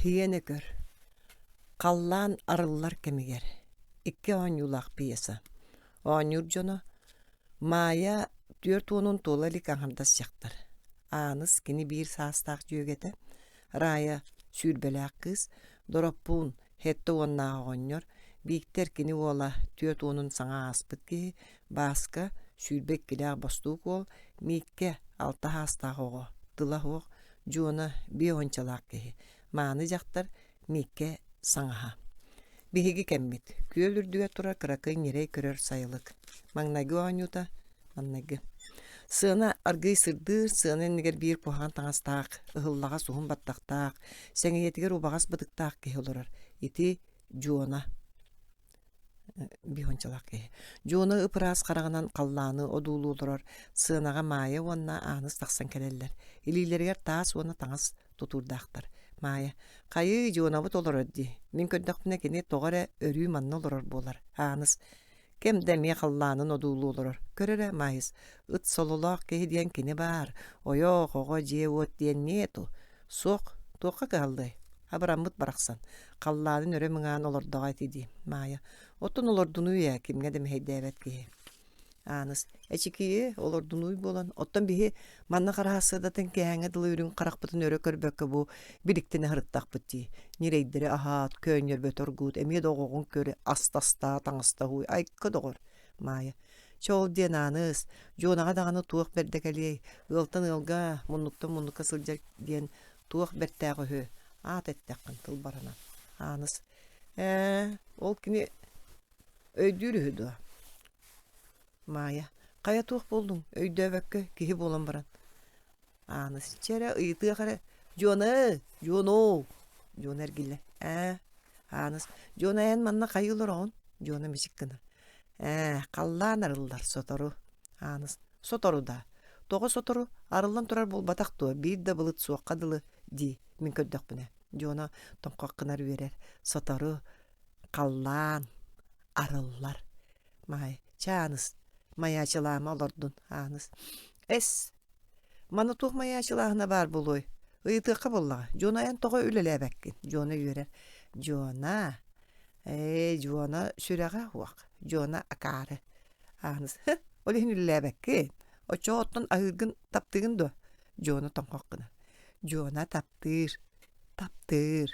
Үлүһүйэн көр, халлаан арыллар кэмигэр икки оонньуулаах пьеса. Оонньуур дьоно Маайа 40-ун туола илик аҥардас дьахтар, Ааныс кини биир саастаах дьүөгэтэ, Рая сүүрбэлээх кыыс, Дороппуун сэттэ уоннаах оҕонньор, Бииктэр кини уола 40-ун саҥа ааспыт киһи, Бааска 22-лээх бостуук уол, Мииккэ алта саастаах оҕо, тыла суох, Дьуона биэс уончалаах киһи, мааны дьахтар Мииккэ саҥаһа. Биһиги кэммит, күөл үрдүгэр турар кыракый ньирэй көрөр сайылык. Маҥнайгы оонньуута маҥнайгы. Сыана аргыый сырдыыр, сыана иннигэр биир куһаҕан таҥастаах, ыһыллаҕас уһун баттахтаах, сэҥийэтигэр убаҕас бытыктаах киһи олорор. Ити Дьуона биэс уончалаах киһи. Дьуона ып-ыраас хараҕынан халлааны одуулуу олорор, сыанаҕа Маайа уонна Ааныс тахсан кэлэллэр. Илиилэригэр таас уонна таҥас тутуурдаахтар. Маайа: «Хайыы, Дьуонабыт олорор дии. Мин көрдөхпүнэ кини тоҕо эрэ өрүү манна олорор буолар». Ааныс: «Кэм да эмиэ халлаанын одуулуу олорор. Көр эрэ, Маайыс, ыт сололоох киһи диэн кини баар. Ойоох, оҕо, дьиэ-уот диэн нету. Суох, туохха кыһаллыай? Абыраммыт барахсан, халлаанын өрө мыҥаан олордоҕо ити дии, Маайа. Оттон олордунуй ээ, кимҥэ да мэһэйдээбэт киһи. Ааныс, эчикийи, олордунуй буолан, оттон биһи манна хараһассыадатын киэһээҥҥэ дылы үрүҥ харахпытын өрө көрбөккө бу биликтэн аһырыттахпыт дии. Ньирэйдэри аһаат, көөнньөрбөтө оргуут, эмиэ да оҕоҕун көр, астастаа, таҥастаһууй, айка доҕор, Маайа. Чэ ол диэн Ааныс, Дьуонаҕа даҕаны туох бэрдэ кэлиэй, ыалтан ыалга, муннуктан муннукка сылдьар диэн туох бэртээх үһү, аат эттэххин тыл баранан. Ааныс, ээ, ол кини өйдүүр үһү дуо? Маайа, хайа туох буоллуҥ, өйдөөбөккө киһи буолан баран. Ааныс, чэ эрэ, ыйытыах эрэ, Дьуона, Дьуоноо, Дьуона эргиллэр, ээ, Ааныс, Дьуона эн манна хайыы олороҕун? Дьуона мичик гынар, ээ, халлаан арыллар сотору. Ааныс, сотору даа, тоҕо сотору, арыллан турар буолбатах дуо, биир да былыт суохха дылы дии, мин көрдөхпүнэ. Дьуона тоҥхох гынар үөрэр, сотору халлаан арыллар. Маай, чэ Ааныс, майаачылаама олордун, Ааныс. Эс, Манна туох майаачылааһына баар буолуой? Ыйытыахха буоллаҕа. Дьуона эн тоҕо үлэлээбэккин? Дьуона үөрэр. Дьуона, ээ, Дьуона сүрэҕэ суох. Дьуона акаары. Ааныс, һы, ол иһин үлэлээбэккин. Оччоҕо оттон аһыыргын таптыыгын дуо? Дьуона тоҥхох гынар. Дьуона таптыыр, таптыыр.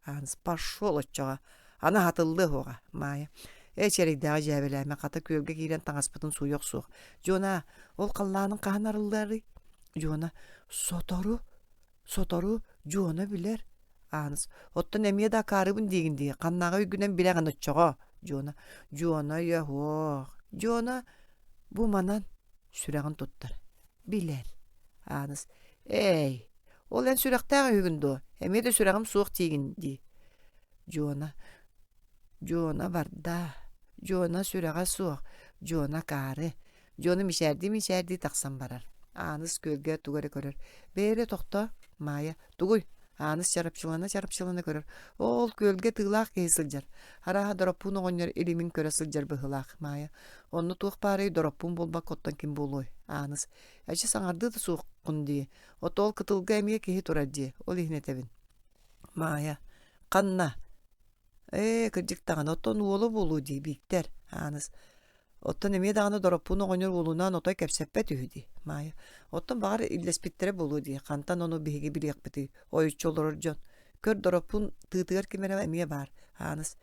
Ааныс пошел оччоҕо аны аһатыллыа суоҕа Маайа ээ чэрэйдээҕи дьээбэлээмэ хата күөлгэ киирэн таҥаспытын сууйа охсуох Дьуона ол халлааныҥ хаһан арылларый Дьуона сотору сотору Дьуона билэр Ааныс оттон эмиэ да акаарыбын диигин дии ханнааҕы өйгүнэн билэҕин оччоҕо Дьуона Дьуона өйө суох Дьуона бу манан сүрэҕин туттар билэр Ааныс ээй Ол эн сүрэхтээх үһүгүн дуо? Эмиэ да сүрэҕим суох диигин дии. Дьуона. Дьуона барда. Дьуона сүрэҕэ суох. Дьуона акаары. Дьуона мичээрдии-мичээрдии тахсан барар. Ааныс күөлгэ тугу эрэ көрөр. Бээрэ тохтоо, Маайа. Тугуй? Ааныс чарапчылана-чарапчылана көрөр. Ол күөлгэ тыылаах киһи сылдьар. Арааһа Дороппуун оҕонньор илимин көрө сылдьар быһыылаах, Маайа. Онно туох баарый Дороппуун буолбакка оттон ким буолуой? Ааныс. Эчи саҥардыы да суоххун дии. Отоол кытылга эмиэ киһи турар дии, ол иһин этэбин. Маайа, ханна? Ээ, кырдьык даҕаны, оттон уола буолуо дии, Бииктэр, Ааныс. Оттон эмиэ даҕаны Дороппуун оҕонньор уолунаан отой кэпсэппэт үһү дии, Маайа. Оттон баҕар иллэспиттэрэ буолуо дии, хантан ону биһиги билиэхпитий, ойуччу олорор дьон. Көр, Дороппуун тыытыгар ким эрэ эмиэ баар, Ааныс.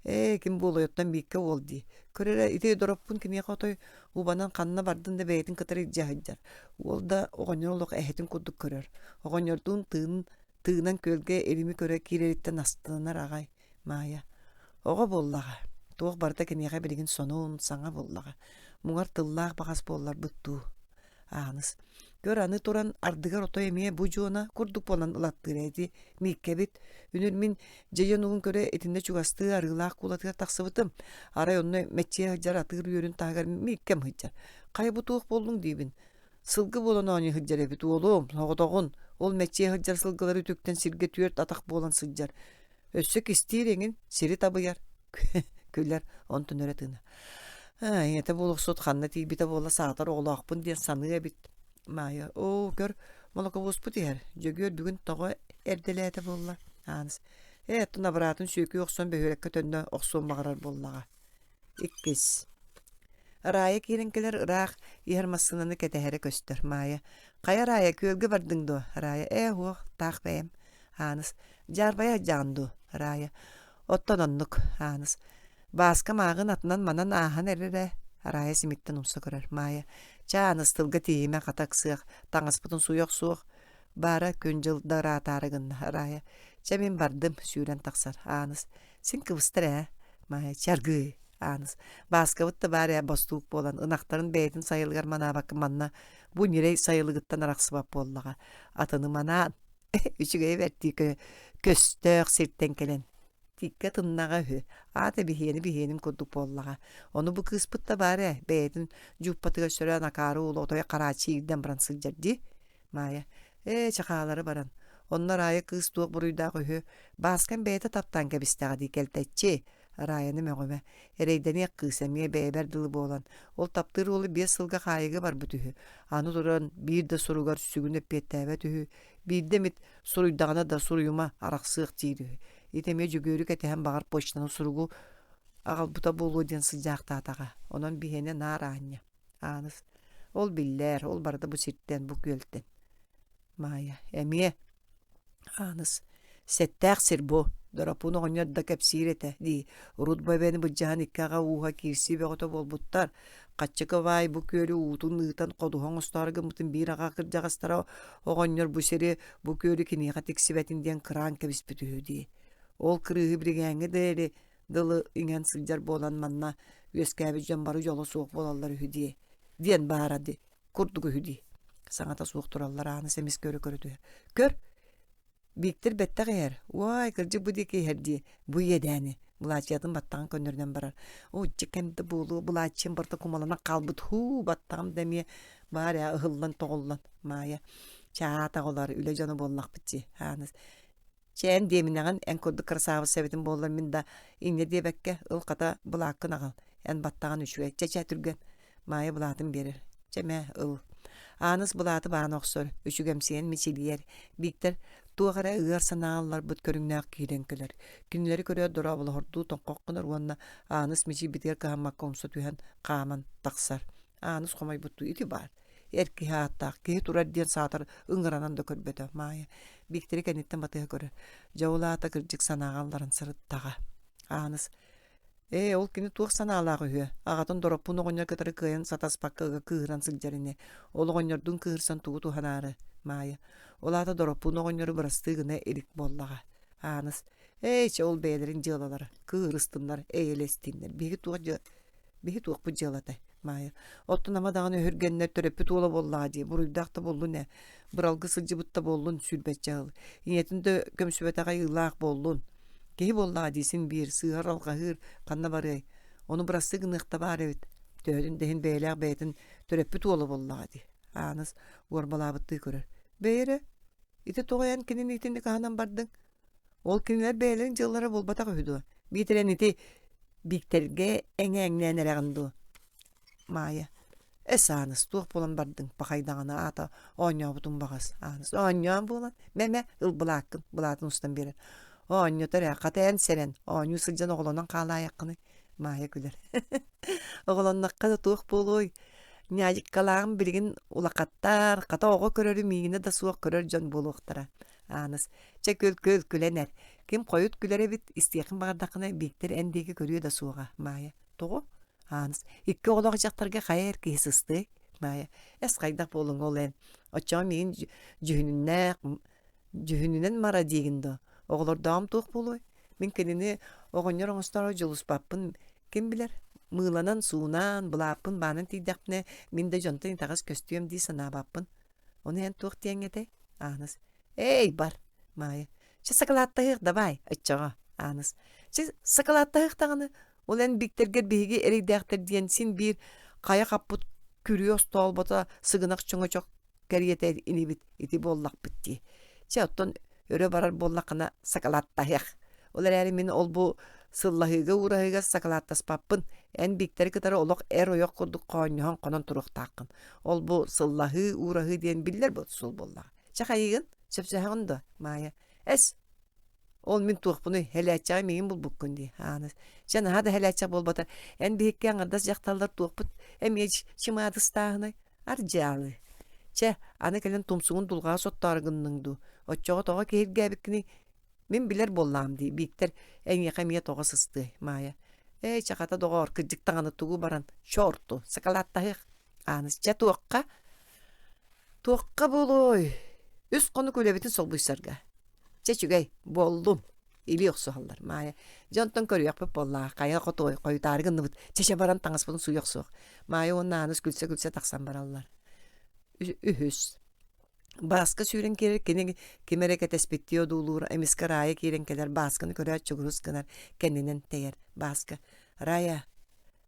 Ээ, ким буолуой, оттон Мииккэ уол дии. Көр эрэ, ити Дороппун киниэхэ отой убанан ханна бардын да бэйэтин кытары илдьэ сылдьар. Уол да оҕонньор олох эһэтин курдук көрөр. Оҕонньордуун тыын тыынан күөлгэ илими көрө киирэриттэн астынар аҕай Маайа. Оҕо буоллаҕа. Туох барыта киниэхэ билигин сонун, саҥа буоллаҕа. Муҥар тыллаах баҕас буолларбыт дуу. Ааныс, көр аны туран ардыгар отой эмиэ бу Дьуона курдук буолан ылаттыыр эти Мииккэбит. Үнүр мин дьэдьэн угун көрө итиннэ чугастыы арыылаах куулатыгар тахсыбытым. Арай онно мэччийэ сылдьар атыыр үөрүн таһыгар Мииккэм сылдьар. Хайа бу туох буоллуҥ диибин. Сылгы буолан оонньуу сылдьар эбит уолум, соҕотоҕун. Ол мэччийэ сылдьар сылгылары үтүктэн сиргэ түөрт атах буолан сылдьар. Өссө кистиир эҥин, сири табыйар, күлэр, онтон өрө тыына. Аа, ийэтэ буолуохсут ханна тиийбитэ буола саатар оҕолоохпун диэн саныа эбит. Маайа, оо, көр, молокобуоспут иһэр. Дьөгүөр бүгүн тоҕо эрдэлээтэ буолла? Ааныс ээ оттон абыраатын сүөкүү охсон бөһүөлэккэ төннө охсуон баҕарар буоллаҕа. Иккис. Рая киирэн кэлэр ыраах иһэр массыынаны кэтэһэрэ көстөр. Маайа «Хайа Рая, күөлгэ бардыҥ дуо?» Рая «Ээ, уох, таах бэйэм». Ааныс «Дьаарбайа сылдьаҕын дуо?» Рая «Оттон оннук». Ааныс «Бааска мааҕын атынан манан ааһан эрэр ээ». Рая симиттэн умса көрөр. Маайа «Чэ, Ааныс, тылга тиийимэ, хата ыксыах, таҥаспытын сууйа охсуох». Баара күн-дьыл да ыраатаары гынна. Рая «Чэ, мин бардым», сүүрэн тахсар. Ааныс Син кыбыстар ээ, Маайа чаргыы, Ааныс. Бааскабыт да баар ээ бостуук буолан, ынахтарын бэйэтин сайылыгар манаабакка манна бу ньирэй сайылыгыттан арахсыбат буоллаҕа. Атыны манаан, үчүгэйи бэртии көстөөх сиртэн кэлэн тииккэ тыннаҕа үһү. Аата биһиэни биһиэнин курдук буоллаҕа. Ону бу кыыспыт да баар ээ, бэйэтин дьууппатыгар сөрөөн акаары уолу отой харааччы иирдэн баран сылдьар дии. Маайа «Ээ, чахаалары баран, онно Рая кыыс туох буруйдаах үһү, Бааскам бэйэтэ таптаан кэбистэҕэ дии кэлтэччи» Раяны мөҕүмэ, эрэйдэниэх кыыс эмиэ бэйэбэр дылы буолан, ол таптыыр уолу 5 сылга хаайыыга барбыт үһү, аны туран биир да суругар сүгүн эппиэттээбэт үһү, биирдэ эмит суруйдаҕына да суруйума, арахсыах диир үһү. Ити эмиэ Дьөгүөрү кэтэһэн баҕар почтаны суругу аҕалбыта буолуо диэн сылдьаахтаатаҕа, онон биһиэнэ наар аанньа. Ааныс Ол биллээр, ол барыта бу сиртэн, бу күөлтэн. Маайа Эмиэ Ааныс Сэттээх сир бу, Доропуун оҕонньор да кэпсиир этэ дии, урут бу эбэни былдьаһан икки аҕа ууһа киирсии бөҕөтө буолбуттар. Хаччыка баай бу күөлү уутун ыытан ходуһа оҥостоору гыммытын биир аҕа кырдьаҕастара оҕонньор бу сири, бу күөлү киниэхэ тиксибэтин диэн кыраан кэбиспит үһү дии. Ол кырыыһы биригээҥҥэ диэри дылы иҥэн сылдьар буолан манна үөскээбит дьон бары дьоло суох буолаллар үһү дии диэн баара дии курдук үһү дии саҥата суох тураллар ааны сэмис көрө-көрө түһэр көр Бииктэр бэттэх иһэр уай кырдьык бу диэки иһэр дии бу иэдээни былаачыйатын баттаҕын көннөрүнэн барар оо дьэ кэм да буолуо былаачыйам барыта кумаланан хаалбыт һуу баттаҕым да эмиэ баар ээ ыһыллан тоҕуллан Маайа чаата оҕолор үлэ дьоно буоллахпыт дии Ааныс Чэ, эн диэминэҕин, эн курдук кырасаабысса эбитим буоллар мин да инньэ диэбэккэ, ыл хата былааккын аҕал, эн баттаҕын үчүгэй, чэ-чэ түргэн. Маайа былаатын биэрэр. Чэ мэ, ыл. Ааныс былааты баана охсор, үчүгэмсийэн мичилийэр. Бииктэр туох эрэ ыар санаа ылларбыт көрүҥнээх киирэн кэлэр. Кинилэри көрөөт дорооболоһордуу тоҥхох гынар уонна Ааныс мичийбитигэр кыһаммакка умса түһэн хааман тахсар. Ааныс хомойбуттуу ити баар эр киһи ааттаах киһи турар диэн саатар ыҥыранан да көрбөтө Маайа Бииктэри кэнниттэн батыһа көрөр дьэ ол аата кырдьык санааҕа ылларан сырыттаҕа Ааныс ээ ол кини туох санаалаах үһүө аҕатын Дороппун оҕонньор кытары кыайан сатаспакка ыга кыыһыран сылдьар ини ол оҕонньордуун кыыһырсан тугу туһанаары Маайа ол аата Дороппун оҕонньору бырастыы гына илик буоллаҕа Ааныс эй чэ ол бэйэлэрин дьыалалара кыыһырыстыннар эйэлэстиннэр биһиги туох Биһи туохпут дьыалатай, Маайа. Оттон ама даҕаны өһүргэннэр төрөппүт уола буоллаҕа дии, буруйдаах да буоллун ээ, быралгы сылдьыбыт да буоллун, сүүрбэччэ сыл. Ийэтин да көмсүбэтэх айыылаах буоллун. Киһи буоллаҕа дии син биир, сыыһар-алҕаһыыр ханна барыай. Ону бырастыы гыныах да баар эбит. Төһөтүн да иһин бэйэлээх бэйэтин төрөппүт уола буоллаҕа дии. Ааныс уорбалаабыттыы көрөр. Бэйэ эрэ, ити тоҕо эн кинини итинник аһынан бардыҥ? Ол кинилэр бэйэлэрин дьыллара буолбатах үһү дуо? Биитэр эн ити Бииктэргэ эҥээҥнээн эрэҕин дуо? Маайа Эс Ааныс, туох буолан бардыҥ, пахайдаҕына аата оонньообутуҥ баҕас. Ааныс оонньоон буолан, мэ-мэ, ыл былааккын, былаатын устан биэрэр. Оонньотор ээ, хата эн сэрэн, оонньуу сылдьан оҕолонон хаалаайаххыный. Маайа күлэр. Оҕолонноххо да туох буолуой? Ньаадьыккалааҕым билигин улахаттар, хата оҕо көрөрү миигинэ да суох көрөр дьон буолуохтара. Ааныс, чэ күл-күл, күлэн эр. Ким хойут күлэр эбит, истиэххин баҕардаххына, Бииктэр эн диэки көрүө да суоҕа, Маайа. Тоҕо? Ааныс, икки оҕолоох дьахтарга хайа эр киһи сыстыай? Маайа, эс хайдах буолуҥ ол эн? Оччоҕо миигин дьүһүнүннээх, дьүһүнүнэн мара диигин дуо? Оҕолордооҕум туох буолуой? Мин кинини оҕонньор оҥостоору дьулуспаппын ким билэр? Мыыланан, суунаан, былааппын баанан тиийдэхпинэ, мин да дьонтон итэҕэс көстүөм дии санаабаппын. Ону эн туох диэҥ этэй? Ааныс. Эй, бар, Маайа. Чэ, сакалааттаһыах давай, оччоҕо, Ааныс. Чэ, сакалааттаһыах даҕаны. Ол эн биктэргэр биһиги эрэйдээхтэр диэн син биир хайа хаппыт күрүө остоолбото сыгынах чөҥөчөх кэриэтэ инибит ити буоллахпыт дии. Чэ, оттон өрө барар буоллаххына сакалааттаһыах. Ол эрээри мин ол-бу сыллаһыыга-уураһыыга сакалааттаспаппын. Эн Бииктэри кытары олох эр-ойох курдук хоонньоһон хонон туруохтааххын. Ол-бу сыллаһыы-уураһыы диэн биллэр суол буоллаҕа. Чэ хайыгын? Сөпсөһөҕүн дуо, Маайа? Эс! Ол мин туохпунуй, һэлээччэҕи миигин булбуккун дии, Ааныс. Чэ, наһаа да һэлээччэх буолбатар, эн биһикки аҥардас дьахталлар туохпут эмиэ чымаадыстааһынай, ардьаалы. Чэ, аны кэлэн тумсугун дулҕаҕа соттоору гынныҥ дуу, оччоҕо тоҕо киһиргээбиккиний? Мин билэр буоллаҕым дии, Бииктэр эйиэхэ эмиэ тоҕо сыстыай, Маайа. Ээ, чахата доҕоор, кырдьык даҕаны тугу баран, чорту, сакалааттаһыах. Ааныс, чэ туохха? Туохха буолуой? Үс хонук үлэбитин солбуйсарга. Чэ үчүгэй, буоллун. Илии охсуһаллар. Маайа, дьэ онтон көрүөхпүт буоллаҕа, хайа хотуой, хойутаары гынныбыт, чэ-чэ баран таҥаспытын сууйа охсуох. Маайа уонна Ааныс күлсэ-күлсэ тахсан бараллар. Үһүс. Бааска сүүрэн киирэр кини ким эрэ кэтэспиттии одуулуур, эмискэ Рая киирэн кэлэр, Баасканы көрөөт чугурус гынар, кэннинэн тэйэр. Бааска, Рая,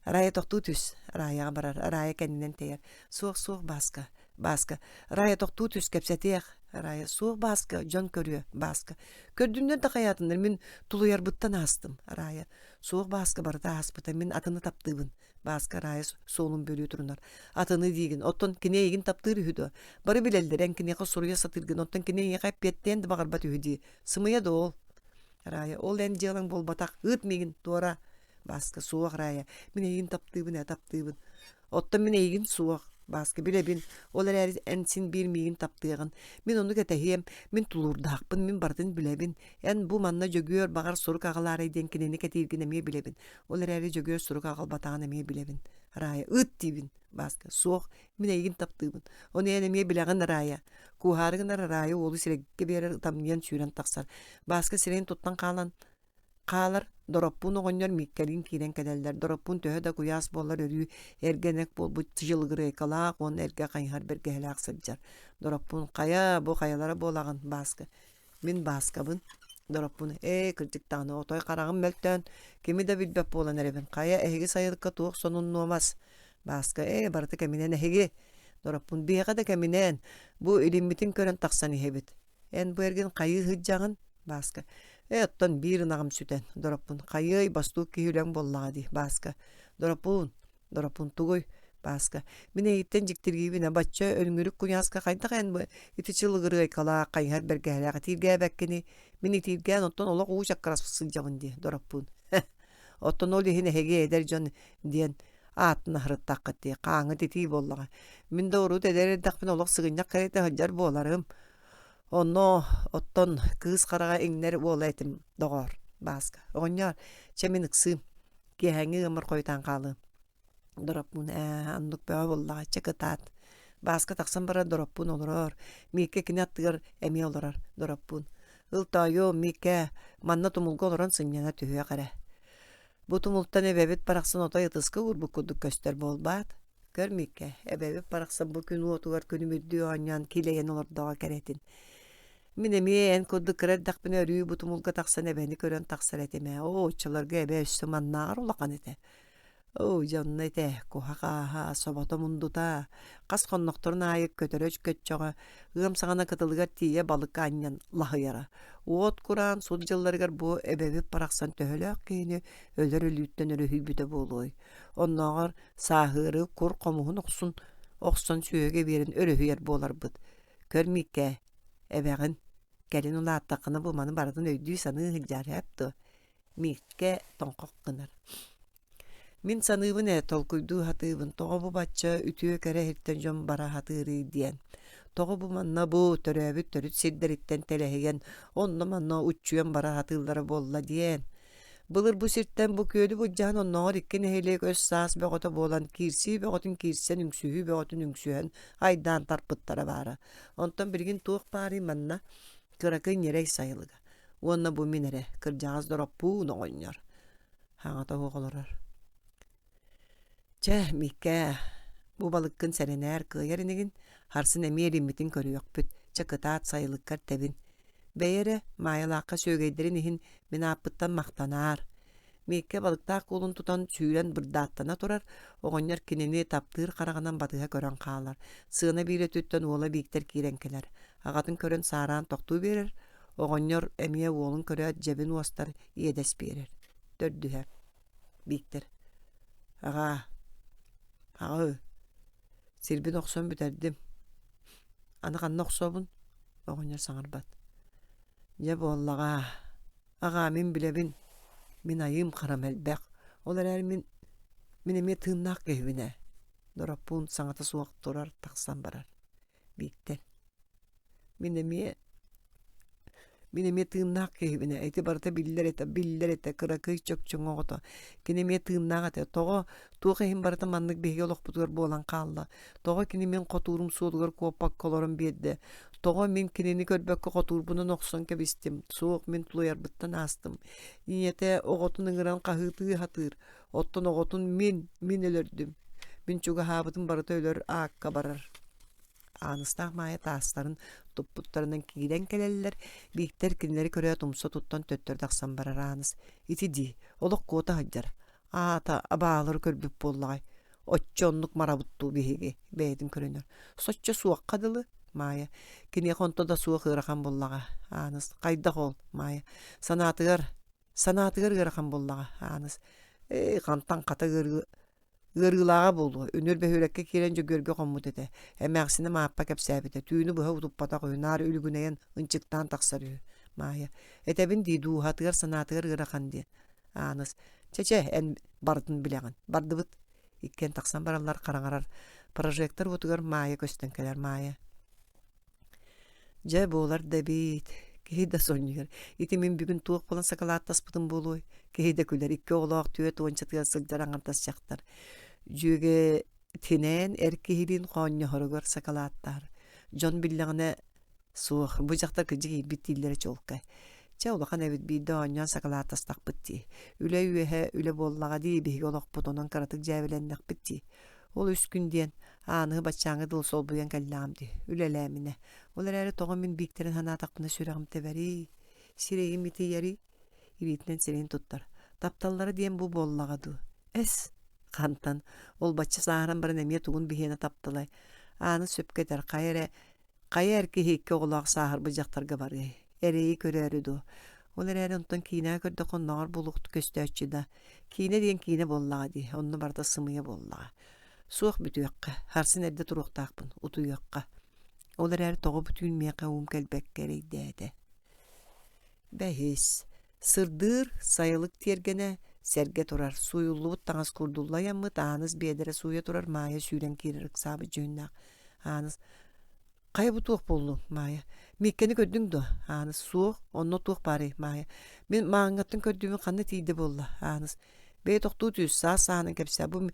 Рая тохтуу түс, Раяҕа барар, Рая кэннинэн тэйэр. Суох, суох, Бааска, Бааска, Рая тохтуу түс, кэпсэтиэх. Рая, суох, Бааска, дьон көрүө, Бааска. Көрдүннэр да хайаатыннар, мин тулуйарбыттан аастым. Рая, суох, Бааска, барыта ааспыта, мин атыны таптыыбын. Бааска Рая суолун бүөлүү турунар. Атыны диигин, оттон кини эйигин таптыыр үһү дуо? Бары билэллэр, эн киниэхэ суруйа сатыыргын, оттон кини эйиэхэ эппиэттээн да баҕарбат үһү дии. Сымыйа да ол. Рая, ол эн дьыалаҥ буолбатах, ыыт миигин, туора. Бааска суох Рая, мин эйигин таптыыбын ээ таптыыбын. Оттон мин эйигин суох. Бааска билэбин, ол эрээри эн син биир миигин таптыаҕын. Мин оннук этэһиэм, мин тулуурдаахпын, мин барытын билэбин. Эн бу манна Дьөгүөр баҕар сурук аҕалаарай диэн кинини кэтииргин эмиэ билэбин. Ол эрээри Дьөгүөр сурук аҕалбатаҕын эмиэ билэбин. Рая, ыт диибин. Бааска, суох, мин эйигин таптыыбын. Ону эн эмиэ билэҕин, Рая. Куоһаары гынар Рая уолу сирэйгэ биэрэр ытамньыйан сүүрэн тахсар. Бааска сирэйин туттан хаалан хаалар Дороппуун оҕонньор Мииккэлиин киирэн кэлэллэр. Дороппуун төһө да куйаас буоллар өрүү эргэнэк буолбут чылыгырыайкалаах уонна эргэ хайыһар бэргэһэлээх сылдьар. Дороппуун хайа бу хайалара буолаҕын Бааска мин Бааскабын Дороппуун ээ кырдьык даҕаны отой хараҕым мөлтөөн кими да билбэт буолан эрэбин хайа эһиги сайылыкка туох сонун нуомас Бааска ээ барыта кэминэн эһиги Дороппуун биһиэхэ да кэминэн бу илиммитин көрөн тахсан иһэбит Эн бу эргин хайыы сылдьаҕын? Бааска. Ээ, оттон биир ынаҕым сүтэн. Дороппун. Хайыай, бостуук киһи үлэҥ буоллаҕа дии, Бааска. Дороппуун, Дороппун тугуй? Бааска. Мин эйиттэн дьиктиргиибин, бачча өлүҥүрүк куйааска хайдах эн бу ити чылыгырыайкалаах, хайыһар бэргэһэлээх итииргээбэккиний? Мин итииргээн оттон олох уу чаккырас сылдьабын дии, Дороппуун. Оттон ол иһин эһиги эдэр дьон диэн аатын аһарыттаххыт дии, хааҥҥыт итии буоллаҕа. Мин да урут эдэр эрдэхпинэ олох сыгынньах кэриэтэ сылдьар буоларым. Онно оттон кыыс хараҕа иҥнэр уола этим, доҕоор, Бааска. Оҕонньоор, чэ мин ыксыым, киэһээҥҥи ыаммар хойутаан хаалыам. Дороппуун ээ, оннук бөҕө буоллаҕа, чэ кытаат. Бааска тахсан баран Дороппуун олорор, Мииккэ кини аттыгар эмиэ олорор, Дороппуун. Ыл тоойуом, Мииккэ, манна тумулга олорон сынньана түһүөх эрэ. Бу тумултан эбэбит барахсан отой ытыска уурбут курдук көстөр буолбаат? Көр Мииккэ, эбэбит барахсан бу күн уотугар күнүмүрдүү оонньоон килэйэн олордоҕо кэрэтин. Мин эмиэ эн курдук кыра эрдэхпинэ өрүү бу тумулга тахсан эбэни көрөн тахсар этим ээ. Оо, оччолорго эбэ өссө маннааҕар улахан этэ. Оо, дьэ онно этэ, куһа-хааһа, собото мундута, хас хоннохторун аайы көтөрө көччөҕө, ыам саҕана кытылыгар тиийэ балык анньан лаһыйара. Уот кураан сут дьылларыгар бу эбэбит барахсан төһөлөөх киһини өлөр өлүүттэн өрүһүйбүтэ буолуой. Оннооҕор сааһыары кур хомуһун охсун охсон сүөһүгэ биэрэн өрүһүйэр буоларбыт. Көр Мииккээ, эбэҕин, кэлин улааттаххына бу маны барытын өйдүү-саныы сылдьаар һээп дуо? Мииккэ тоҥхох гынар. Мин саныыбын ээ, толкуйдуу сатыыбын, тоҕо бу бачча үтүө кэрэ иһиттэн дьон бара сатыырый диэн. Тоҕо бу манна бу төрөөбүт төрүт сирдэриттэн тэлэһийэн, онно-манна уччуйан бара сатыыллара буолла диэн. Былыр бу сиртэн бу күөлү былдьаһан оннооҕор икки нэһилиэк өс-саас бөҕөтө буолан киирсии бөҕөтүн киирсэн, үҥсүһүү бөҕөтүн үҥсүһэн айдаан тарпыттара баара. Онтон билигин туох баарый манна? Кыракый ньирэй сайылыга. Уонна бу мин эрэ, кырдьаҕас Дороппуун оҕонньор. Хаҥата суох олорор. Чэ, Мииккээ, бу балыккын сэрэнээр кыайар инигин, харсын эмиэ илиммитин көрүөхпүт, чэ кытаат сайылыккар тэбин. Бэйэ эрэ, Маайалаахха сүөгэйдэрин иһин мин ааппыттан махтанаар. Мииккэ балыктаах куулун тутан сүүрэн бырдааттана турар, оҕонньор кинини таптыыр хараҕынан батыһа көрөн хаалар. Сыана биир өттүттэн уола Бииктэр киирэн кэлэр. Аҕатын көрөн саараан тохтуу биэрэр, оҕонньор эмиэ уолун көрөөт дьэбин уостар, иэдэс биэрэр. Төрдүһэ Бииктэр Аҕаа, аҕыы, сирбин охсон бүтэрдим. Аны ханна охсобун? Оҕонньор саҥарбат. Дьэ буоллаҕаа. Аҕаа, мин билэбин, мин айыым харам элбэх, ол эрээри мин мин эмиэ тыыннаах киһибин ээ. Дороппуун саҥата суох турар, тахсан барар. Бииктэр Мин эмиэ мин эмиэ тыыннаах киһибин ээ, ити барыта биллэр этэ, биллэр этэ, кыракый чөкчөҥө оҕото. Кини эмиэ тыыннаах этэ. Тоҕо, туох иһин барыта маннык биһиги олохпутугар буолан хаалла? Тоҕо кини мин хотуурум суолугар куоппакка олорон биэрдэ? Тоҕо мин кинини көрбөккө хотуурбунан охсон кэбистим? Суох, мин тулуйарбыттан аастым. Ийэтэ оҕотун ыҥыран хаһыытыы сатыыр. Оттон оҕотун мин, мин өлөрдүм. Мин чугаһаабытым барыта өлөр аакка барар. Ааныстаах Маайа таастарын туппуттарынан киирэн кэлэллэр, Бииктэр кинилэри көрөөт умса туттан төттөрү тахсан барар Ааныс ити дии, олох куота сылдьар, аата абаалары көрбүт буоллаҕай, оччо оннук марабыт дуу биһиги, бэйэтин көрөнөр, соччо суохха дылы, Маайа, киниэхэ онто да суох ыарахан буоллаҕа, Ааныс, хайдах ол, Маайа, санаатыгар, санаатыгар ыарахан буоллаҕа, Ааныс, ээ хантан хата ыарыы Ыарыылааҕа буолуо, үнүр бөһүөлэккэ киирэн Дьөгүөргэ хоммут этэ. Эмээхсинэ Мааппа кэпсээбитэ, түүнү быһа утуппатах үһү, наар үлүгүнэйэн ынчыктаан тахсар үһү. Маайа, этэбин дии дууһатыгар, санаатыгар ыарахан диэн. Ааныс, чэ-чэ, эн барытын билэҕин. Бардыбыт. Иккиэн тахсан бараллар хараҥарар. Прожектор уотугар Маайа көстөн кэлэр Маайа. Дьэ, буолар да эбит, киһи да сонньуйар. Ити мин бүгүн туох буолан сакалааттаспытым буолуой? Киһи да күлэр, икки оҕолоох түөрт уончатыгар сылдьар аҥардас дьахтар. Дьүөгэтинээн эр киһилиин хоонньоһоругар сакалааттаһар. Дьон биллэҕинэ, суох, бу дьахтар кырдьык иирбит дииллэрэ чуолкай. Чэ, улахан эбит биирдэ оонньоон сакалааттастахпыт дии. Үлэ үөһэ үлэ буоллаҕа дии, биһиги олохпут онон кыратык дьээбэлэннэхпит дии. Ол үс күн диэн ааныһы баччааҥҥа дылы солбуйан кэллэҕим дии, үлэлээминэ. Ол эрээри тоҕо мин Бииктэрин санаатахпына сүрэҕим тэбэрий, сирэйим итийэрий, илиитинэн сирэйин туттар. Тапталлара диэн бу буоллаҕа дуу? Эс, хантан? Ол бачча сааһыран баран эмиэ тугун биһиэнэ тапталай? Ааны сөпкө этэр, хайа эрэ Хайа эр киһи икки оҕолоох сааһырбыт дьахтарга барыай, эрэйи көрөөрү дуо? Ол эрээри онтон киинэҕэ көрдөххө оннооҕор буолуох көстөөччү да. Киинэ диэн киинэ буоллаҕа дии, онно барыта сымыйа буоллаҕа. Суох бүтүөххэ, сарсын эрдэ туруохтаахпын, утуйуохха. Ол эрээри тоҕо бу түүн миэхэ уум кэлбэккэ эрэйдээтэ. Бэһис, сырдыыр сайылык тиэргэнэ сэргэ турар, сууйуллубут таҥас курдулла ыйаммыт Ааныс биэдэрэ сууйа турар Маайа сүүрэн киирэр ыксаабыт дьүһүннээх. Ааныс «Хайа бу туох буоллуҥ, Маайа? Мииккэни көрдүҥ дуо?» Ааныс «Суох, онно туох баарый, Маайа? Мин мааҥҥаттан көрдүүбүн ханна тиийдэ буолла?» Ааныс Бэйэ тохтуу түс, саас сааһынан кэпсээ. Бу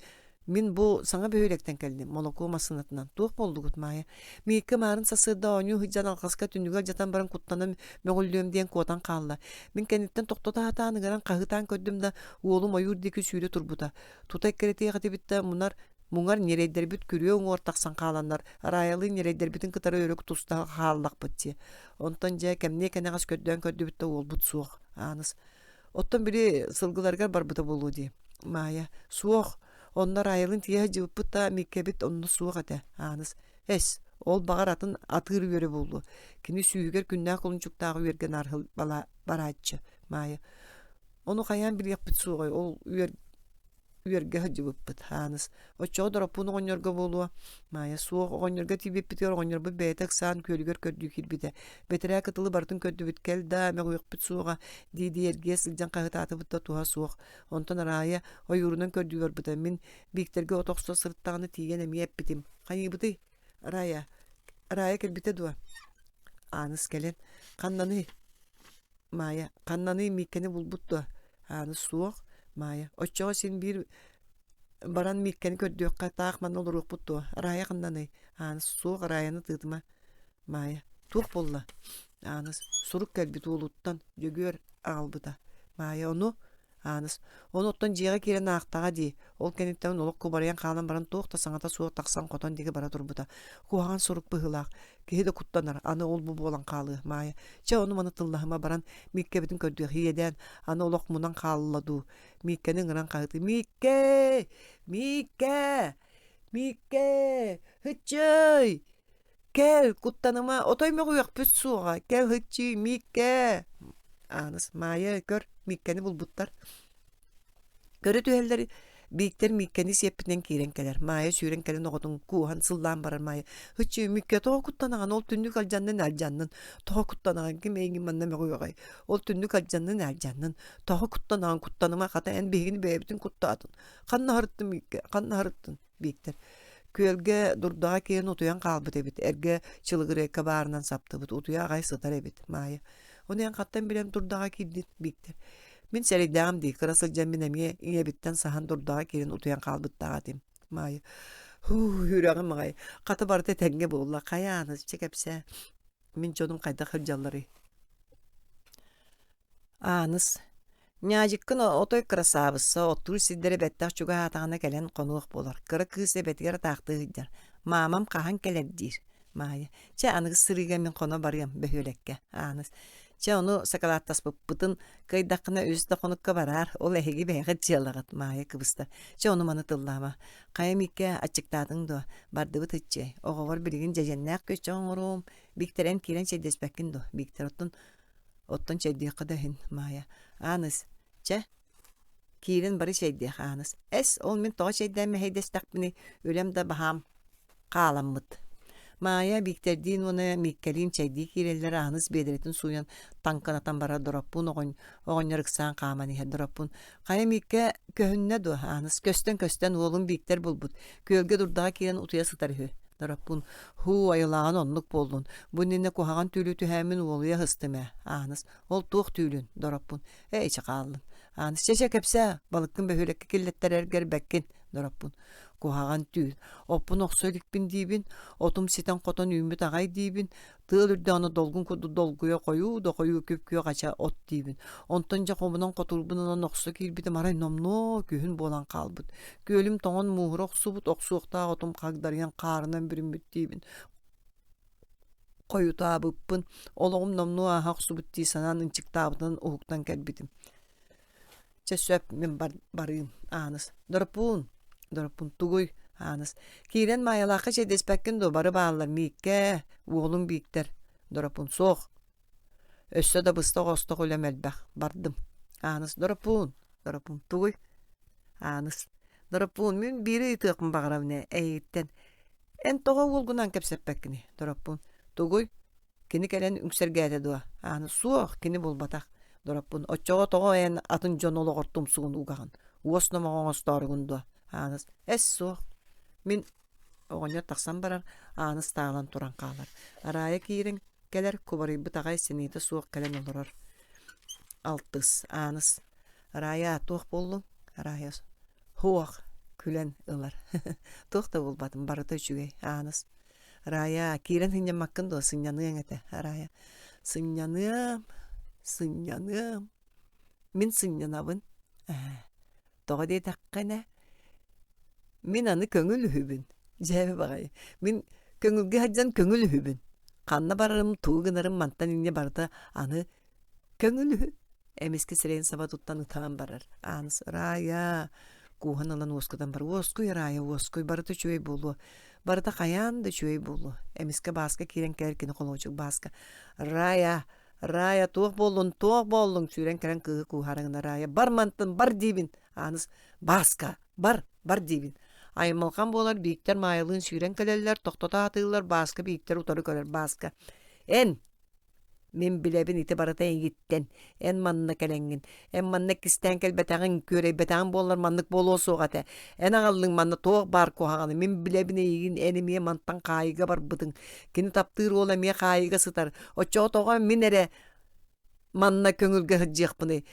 мин бу саҥа бөһүөлэктэн кэллим, молокуо массыынатынан. Туох буоллугут, Маайа? Мииккэ маарын сарсыарда оонньуу сылдьан алҕаска түннүгү алдьатан баран куттанан мөҕүллүөм диэн куотан хаалла. Мин кэнниттэн тохтото сатаан ыҥыран хаһыытаан көрдүм да, уолум ойуур диэки сүүрэ турбута. Тута эккирэтиэх этибит да, мунар муҥар ньирэйдэрбит күрүө уҥуор тахсан хааланнар, Раайалыын ньирэйдэрбитин кытары өрө туста хааллахпыт дии. Онтон дьэ кэмниэ кэнэҕэс көрдөөн көрдүбүт да уолбут суох. Ааныс Оттон били сылгыларыгар барбыта буолуо дии. Маайа, суох, онно Раайалыын тиийэ сылдьыбыппыт да, Миккэбит онно суох этэ, Ааныс. Эс, ол баҕар атын атыыр үөрэ буолуо. Кини сүүһүгэр күннээх кулунчуктаах үөргэ наар барааччы, Маайа. Ону хайаан билиэхпит суоҕай, ол үөр үөргэ сылдьыбыппыт Ааныс оччоҕо Дороппуун оҕонньорго буолуо Маайа суох оҕонньорго тиийбиппитигэр оҕонньорбут бэйэтэ ыксаан күөлүгэр көрдүү киирбитэ бэтэрээ кытылы барытын көрдүбүт кэл да мөҕүөхпүт суоҕа дии-дии эргийэ сылдьан хаһытаатыбыт да туһа суох онтон Араайа ойуурунан көрдүү барбыта мин Бииктэргэ от охсо сырыттаҕына тиийэн эмиэ эппитим хайыыбытый Рая Рая кэлбитэ дуо Ааныс кэлэн ханнаный Маайа ханнаный Мииккэни булбут дуо Ааныс суох Маайа оччоҕо син биир баран Мииккэни көрдүөххэ таах манна олоруохпут дуо Рая ханнаный Ааныс суох Раяны тыытыма Маайа туох буолла Ааныс сурук кэлбит уолуттан Дьөгүөр аҕалбыта Маайа ону Ааныс, ону оттон дьиэҕэ киирэн аахтаҕа дии, ол кэнниттэн олох кубарыйан хаалан баран туох да саҥата суох тахсан хотон диэки бара турбута. Куһаҕан сурук быһыылаах, киһи да куттанар, аны ол-бу буолан хаалыа, Маайа. Чэ, ону-маны тыллаһыма баран Мииккэбитин көрдүөх, иэдээн, аны олох мунан хаалла дуу. Мииккэни ыҥыран хаһыытыы, Мииккээ! Мииккээ! Мииккээ! Һыччыый! Кэл, куттаныма, отой мөҕүөхпүт суоҕа, кэл һыччыы, Мииккээ! Ааныс, Маайа, көр, Мииккэни булбуттар. Көрө түһэллэр. Бииктэр Мииккэни сиэппитинэн киирэн кэлэр. Маайа сүүрэн кэлэн оҕотун кууһан сыллаан барар Маайа «Ыччыы, Мииккэ тоҕо куттанаҕын? Ол түннүк алдьаннын алдьаннын. Тоҕо куттанаҕын? Ким эйигин манна мөҕүөҕэй? Ол түннүк алдьаннын алдьаннын. Тоҕо куттанаҕын? Куттаныма, хата эн биһигини бэйэбитин куттаатын. Ханна аһарыттын Мииккэ? Ханна аһарыттын?» Бииктэр Күөлгэ дурдаҕа киирэн утуйан хаалбыт эбит. Эргэ чылыгырыакка баарынан саптыбыт. Утуйа аҕай сытар эбит. Маайа Ону эн хантан билэн дурдаҕа киирдин? Бииктэр Мин сэрэйдээҕим дии, кыра сылдьан мин эмиэ ийэбиттэн саһан дурдаҕа киирэн утуйан хаалбыттаах этим. Маайа Һуу, үрэҕим аҕай, хата барыта этэҥҥэ буолла, хайа Ааныс, чэ кэпсээ, мин дьонум хайдах сылдьалларый? Ааныс Ньаадьыккын отой кырасаабысса, оттуур сирдэрэ бэттэх чугаһаатаҕына кэлэн хонуох буолар. Кыра кыыс эбэтигэр атаахтыы сылдьар. Маамам хаһан кэлэр диир. Маайа Чэ, аныгыс сырыыга мин хоно барыам бөһүөлэккэ. Ааныс Чэ, ону сакалааттаспыппытын кыайдаххына үс да хонукка бараар, ол эһиги бэйэҕит дьыалаҕыт, Маайа кыбыстар. Чэ, ону-маны тыллаама. Хайа Мииккэ, аччыктаатыҥ дуо? Бардыбыт ыччыай. Оҕобор билигин дьэдьэннээх күөччэх оҥоруом. Бииктэр эн киирэн чэйдэспэккин дуо? Бииктэр оттон Оттон чэйдиэххэ да иһин, Маайа. Ааныс, чэ, киирэн бары чэйдиэх, Ааныс. Эс, ол мин тоҕо чэйдээн мэһэйдэстэхпиний, үлэм да баһаам хааламмыт. Маайа Бииктэрдиин уонна Мииккэлиин чэйдии киирэллэр, Ааныс биэдэрэтин сууйан таҥкынатан барар Дороппуун оҕонньор оҕонньор ыксаан хааман иһэр Дороппуун «Хайа Мииккэ көһүннэ дуо?» Ааныс «Көстөн-көстөн уолум Бииктэр булбут, күөлгэ дурдаҕа киирэн утуйа сытар үһү» Дороппуун «Һуу, айылааҕын оннук буоллун, бу иннинэ куһаҕан түүлү түһээммин уолуйа сыстым ээ» Ааныс «Ол туох түүлүн?» Дороппуун «Ээ, ичи хааллын» Ааныс «Чэ, чэ, кэпсээ, балыккын бөһүөлэккэ киллэттэрэргэр бэккин» Дороппуун «Куһаҕан түүл, оппун охсо иликпин диибин, отум ситэн-хотон үүммүт аҕай диибин, тыал үрдэҕинэ долгун курдук долгуйа хойуу да хойуу күп-күөх ача от диибин. Онтон дьэ хомунан хотуурбун ылан охсо киирбитим арай номнуо күһүн буолан хаалбыт. Күөлүм тоҥон мууһура охсубут, охсуохтаах отум хагдарыйан хаарынан бүрүммүт диибин. Хойутаабыппын, олоҕум номнуо ааһа охсубут дии санаан ынчыктаабытынан уһуктан кэлбитим. Чэ сөп, мин бар барыым, Ааныс. Дороппуун, Дороппуун тугуй, Ааныс. Киирэн Маайалаахха чэйдэспэккин дуо, бары бааллар, Мииккэ, уолуҥ Бииктэр. Дороппуун суох. Өссө да быстах-остох үлэм элбэх, бардым. Ааныс, Дороппуун, Дороппуун тугуй? Ааныс. Дороппуун, мин биири ыйытыахпын баҕарабын ээ, эйигиттэн. Эн тоҕо уолгунаан кэпсэппэккиний? Дороппуун. Тугуй? Кини кэлэн үҥсэргээтэ дуо? Ааны суох, кини булбатах. Дороппун, оччоҕо тоҕо эн атын дьон олоҕор тумсугун угаҕын? Уос номоҕо оҥостооругун дуо? Ааныс, эс суох. Мин оҕонньор тахсан барар, Ааныс таалан туран хаалар. Араайа киирэн кэлэр, кубарыйбыт аҕай сэниэтэ суох кэлэн олорор. Алтыс, Ааныс, Араайа, туох буоллуҥ? Араайа, суох, күлэн ылар. Туох да буолбатым, барыта үчүгэй, Ааныс. Рая, киирэн сынньаммаккын дуо? Сынньаныаҥ этэ. Рая, сынньаныам, сынньаныам. Мин сынньанабын. Ээ, тоҕо диэтэххинэ, мин аны көҥүл үһүбүн. Дьээбэ баҕайы. Мин көҥүлгэ сылдьан көҥүл үһүбүн. Ханна барарым, тугу гынарым мантан инньэ барыта аны Көҥүл үһү, эмискэ сирэйин саба туттан ытаан барар. Ааныс Рая кууһан ылан уоскутан бар. Уоскуй, Рая, уоскуй, барыта үчүгэй буолуо. Барыта хайаан да үчүгэй буолуо. Эмискэ Бааска киирэн кэлэр кини холуочук Бааска. Рая, Рая, туох буоллун, туох буоллуҥ? Сүүрэн кэлэн кыыһы кууһаары гына Рая, бар мантан, бар диибин. Ааныс, Бааска, бар, бар диибин. Аймалҕан буолар Бииктэр Маайалыын сүүрэн кэлэллэр, тохтото сатыыллар, Бааска Бииктэр утары көрөр Бааска. Эн, Мин билэбин ити барыта эйигиттэн. Эн манна кэлэҥҥин. Эн манна иккистээн кэлбэтэҕиҥ, күөрэйбэтэҕиҥ буоллар маннык буолуо суох этэ. Эн аҕаллыҥ манна туох баар куһаҕаны. Мин билэбин эйигин, эн эмиэ мантан хаайыыга барбытыҥ. Кини таптыыр уола эмиэ хаайыыга сытар. Оччоҕо тоҕо мин эрэ манна көҥүлгэ сылдьыахпыный?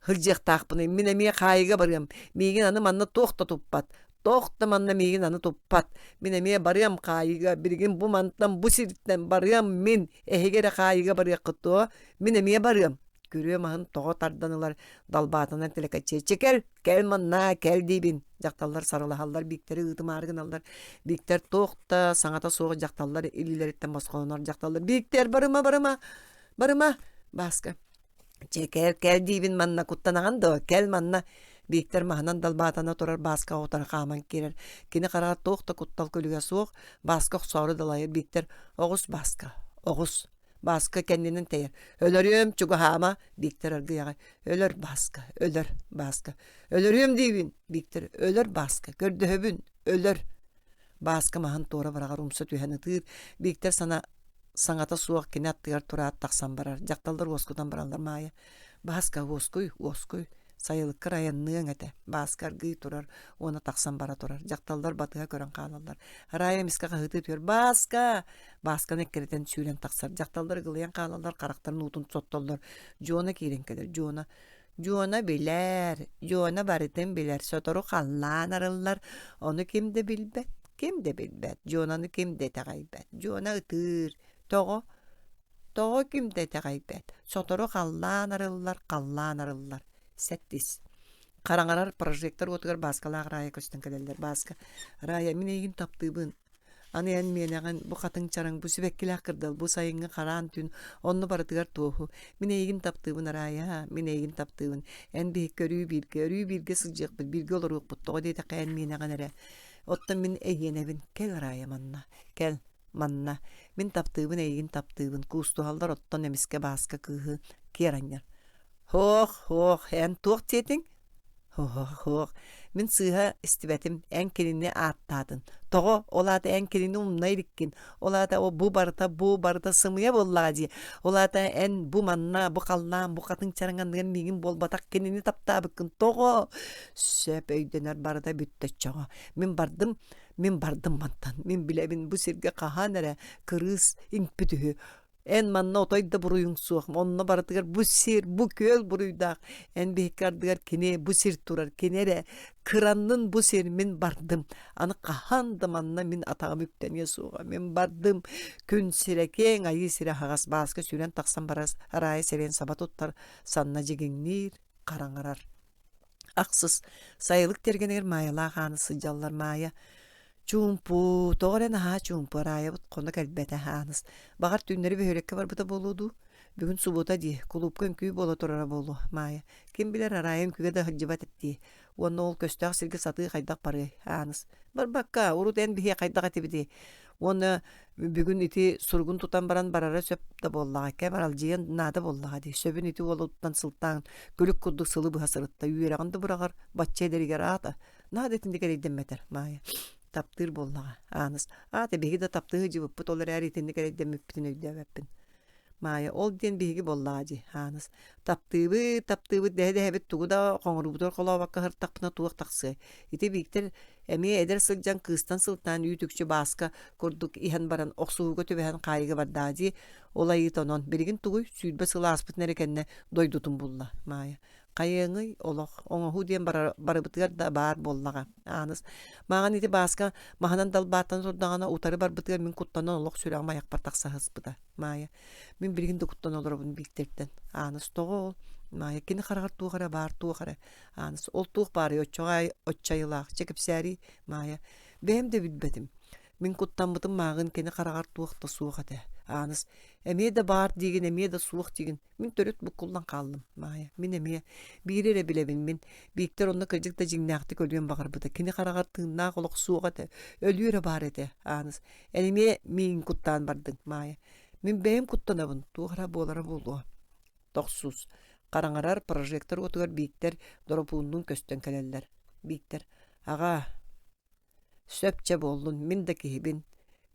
Сылдьыахтаахпыный, мин эмиэ хаайыыга барыам, миигин аны манна туох да туппат, туох да манна миигин аны туппат, мин эмиэ барыам хаайыыга, билигин бу мантан, бу сиртэн барыам мин, эһиги эрэ хаайыыга барыаххыт дуо, мин эмиэ барыам. Күрүө маһын тоҕо тардан ылар, далбаатанан тэлэкэччи, чэ кэл, кэл манна, кэл диибин. Дьахталлар сарылаһаллар, Бииктэри ыытымаары гыналлар. Бииктэр туох да саҥата суох дьахталлар илиилэриттэн босхолонор дьахталлар. Бииктэр барыма, барыма, барыма, Бааска. Чэ, кэл, кэл диибин манна, куттанаҕын дуо? Кэл манна. Бииктэр маһынан далбаатана турар Бааскаҕа утары хааман киирэр. Кини хараҕар туох да куттал күлүгэ суох, Бааска охсоору далайар Бииктэр «Оҕус, Бааска, оҕус!» Бааска кэннинэн тэйэр. Өлөрүөм, чугаһаама, Бииктэр аргыый аҕай. Өлөр, Бааска, өлөр, Бааска. Өлөрүөм диибин, Бииктэр, өлөр, Бааска, көрдөһөбүн, өлөр. Бааска маһын туора быраҕар умса түһэн ытыыр. Бииктэр сана саҥата суох кини аттыгар тураат тахсан барар. Дьахталлар уоскутан бараллар Маайа. Бааска, уоскуй, уоскуй. Сайылыккар айанныаҥ этэ. Бааска аргыый турар уонна тахсан бара турар. Дьахталлар батыһа көрөн хаалаллар. Рая эмискэ хаһыытыы түһэр. Бааска! Баасканы эккирэтэн сүүрэн тахсар. Дьахталлар ыгылыйан хаалаллар, харахтарын уутун соттоллор. Дьуона киирэн кэлэр. Дьуона Дьуона билэр, Дьуона барытын билэр, сотору халлаан арыллар, ону ким да билбэт, ким да билбэт, Дьуонаны ким да итэҕэйбэт. Дьуона ытыыр, тоҕо? Тоҕо ким да итэҕэйбэт, сотору халлаан арыллар, халлаан арыллар. Сэттис. Хараҥарар прожектор уотугар Бааскалаах Рая көстөн кэлэллэр. Бааска, Рая, мин эйигин таптыыбын, Аны эн миэнэҕин, бу хатыҥ чараҥ, бу сибэккилээх кырдал, бу сайыҥҥы хараан түүн, онно барытыгар туоһу. Мин эйигин таптыыбын, Араайа, мин эйигин таптыыбын. Эн биһикки өрүү бииргэ, өрүү бииргэ сылдьыахпыт, бииргэ олоруохпут. Тоҕо диэтэххэ эн миэнэҕин эрэ. Оттон мин эйиэнэбин. Кэл, Араайа, манна. Кэл, манна. Мин таптыыбын, эйигин таптыыбын. Куустуһаллар оттон эмискэ Бааска кыыһы киэр анньар. Һоох, һоох, эн туох диэтиҥ? Һоох, мин сыыһа истибэтим, эн кинини ааттаатын. Тоҕо? Ол аата эн кинини умна иликкин. Ол аата бу барыта, бу барыта сымыйа буоллаҕа дии. Ол аата эн бу манна, бу халлаан, бу хатыҥ чараҥ анныгар миигин буолбатах кинини таптаабыккын. Тоҕо? Сөп өйдөнөр барыта бүттэ оччоҕо. Мин бардым, мин бардым мантан. Мин билэбин бу сиргэ хаһан эрэ кырыыс иҥпит үһү. Эн манна отой да буруйуҥ суох, онно барытыгар бу сир, бу күөл буруйдаах. Эн биһикки ардыгар кини бу сир турар, кини эрэ кыраннын бу сир мин бардым. Аны хаһан да манна мин атаҕым үктэниэ суоҕа. Мин бардым. Күн сирэ киэҥ, айыы сирэ аһаҕас Бааска сүүрэн тахсан барар, Араайа сэриэн саба туттар, санна дьигиҥниир, хараҥарар. Ахсыс, сайылык тиэргэнигэр Маайалаах Аана сылдьаллар Маайа Чуумпу, тоҕо эрэ наһаа чуумпу, Араайабыт хоно кэлбэтэ Ааныс. Баҕар түүннэри бөһүөлэккэ барбыта буолуо дуу? Бүгүн субуота дии, кулуупка үҥкүү буола турара буолуо, Маайа. Ким билэр Араайа үҥкүүгэ да сылдьыбат дии. Уонна ол көстөөх сиргэ сатыы хайдах барыай, Ааныс. Барбакка, урут эн биһиэ хайдах этибитий? Уонна бүгүн ити суругун тутан баран барара сөп да буоллаҕа, кэм аралдьыйан наада буоллаҕа дии. Сөбүн ити уолуттан сылтаан күлүк курдук сылы быһа сырытта, үөрэҕин да быраҕар, бачча эдэригэр аата Наада итинник эрэйдэммэтэр, Маайа. Таптыыр буоллаҕа, Ааныс. Аата биһиги да таптыы сылдьыбыппыт, ол эрээри итинник эрэйдэммиппитин өйдөөбөппүн. Маайа, ол диэн биһиги буоллаҕа дии, Ааныс. Таптыыбыт, таптыыбыт дэһэ-дэһэбит тугу да хоҥоруубутугар холообокко сырыттахпына туох тахсыай. Ити Бииктэр эмиэ эдэр сылдьан кыыстан сылтаан үүт-үкчү Бааска курдук иһэн баран охсуһууга түбэһэн хаайыыга бардаҕа дии. Ол айыыта онон билигин тугуй, 20 сыл ааспытын эрэ кэннэ дойдутун булла, Маайа. Хайыаҥый, олох, оҥоһуу диэн барыбытыгар да баар буоллаҕа. Ааныс, мааҕын ити Бааска маһынан далбааттана турдаҕына утары барбытыгар мин куттанан олох сүрэҕим айахпар тахса сыспыта. Маайа, мин билигин да куттана олоробун Бииктэртэн. Ааныс, тоҕо ол? Маайа, кини хараҕар туох эрэ баар, туох эрэ. Ааныс, ол туох баарый оччоҕо оччо айылаах, чэ кэпсээрий? Маайа, бэйэм да билбэтим. Мин куттаммытым мааҕын кини хараҕар туох да суох этэ. Ааныс, эмиэ да баар диигин, эмиэ да суох диигин. Мин төрүт буккуллан хааллым, Маайа. Мин эмиэ. Биири эрэ билэбин мин. Бииктэр онно кырдьык да дьиҥнээхтик өлүөн баҕарбыта. Кини хараҕар тыыннаах олох суох этэ. Өлүү эрэ баар этэ, Ааныс. Эн эмиэ миигин куттаан бардыҥ, Маайа. Мин бэйэм куттанабын, туох эрэ буолара буолуо. Тохсус. Хараҥарар прожектор уотугар Бииктэр доропууннуун көстөн кэлэллэр. Бииктэр, аҕаа, Сөп чэ буоллун, мин да киһибин.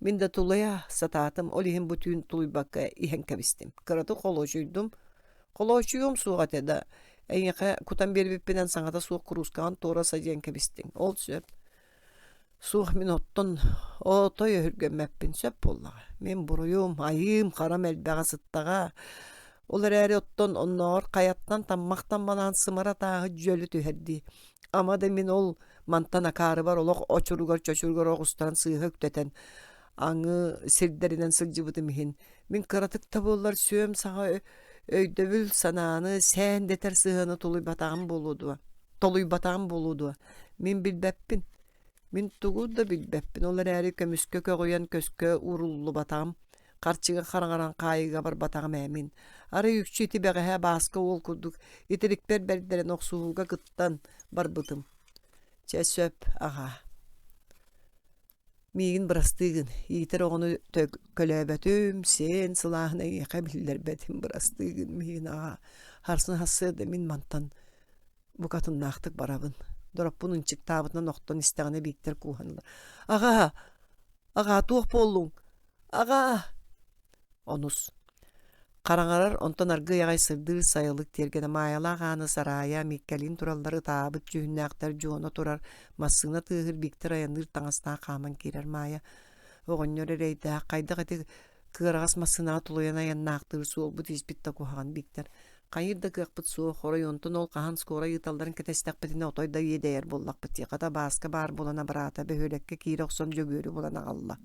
Мин да тулуйа сатаатым, ол иһин бу түүн тулуйбакка иһэн кэбистим. Кыратык холуочуйдум. Холоочуйуом суох этэ да, эйиэхэ кутан биэрбиппинэн саҥата суох куруускаҕын туора садьыйан кэбистиҥ. Ол сөп. Суох мин оттон отой өһүргэммэппин сөп буоллаҕа. Мин буруйум, айыым, харам элбэҕэ сыттаҕа. Ол эрээри оттон оннооҕор хайаттан таммахтан малаан сымара тааһы дьөлө түһэр дии. Ама да мин ол мантан акаарыбар олох очуругар-чочуругар оҕустаран сыыһа үктэтэн аҥы сирдэринэн сылдьыбытым иһин мин кыратык да буоллар сүөм саҕа өйдөбүл санааны сээн дэтэр сыһыаны тулуйбатаҕым буолуо дуо толуйбатаҕым буолуо дуо мин билбэппин мин тугу да билбэппин ол эрээри көмүскэ көҕүйэн көскө ууруллубатаҕым харчыга хараҥаран хаайыыга барбатаҕым ээ мин арай үкчү ити бэҕэһээ Бааска уол курдук итирикпэр бэрдэрэн охсуһууга кыттан барбытым чэ сөп аҕаа. Миигин бырастыы гын, иитэр оҕону көлөөбөтүм, сиэн сылааһын эйиэхэ биллэрбэтим, бырастыы гын миигин аҕаа. Харсын сарсыарда мин мантан букатыннаахтык барабын. Дороппун ынчыктаабытынан охтон истэҕинэ Бииктэр кууһан ылар. Аҕаа! Аҕаа, туох буоллуҥ? Аҕаа! Онус. Хараҥарар, онтон аргыый аҕай сырдыыр сайылык тиэргэнэ Маайалаах Ааны сараайа Мииккэлиин тураллар ытаабыт дьүһүннээхтэр дьуона турар, массыына тыаһыыр Бииктэр айанныыр таҥастаах хааман киирэр Маайа оҕонньор эрэйдээх хайдах ити кыараҕас массыынаҕа тулуйан айаннаахтыыр суолбут-ииспит да куһаҕан Бииктэр хайыыр да кыахпыт суох оройуонтан ол хаһан скорай ыыталларын кэтэстэхпитинэ отой да иэдэйэр буоллахпыт дии хата Бааска баар буолан абыраата бөһүөлэккэ киирэ охсон Дьөгүөрү булан аҕалла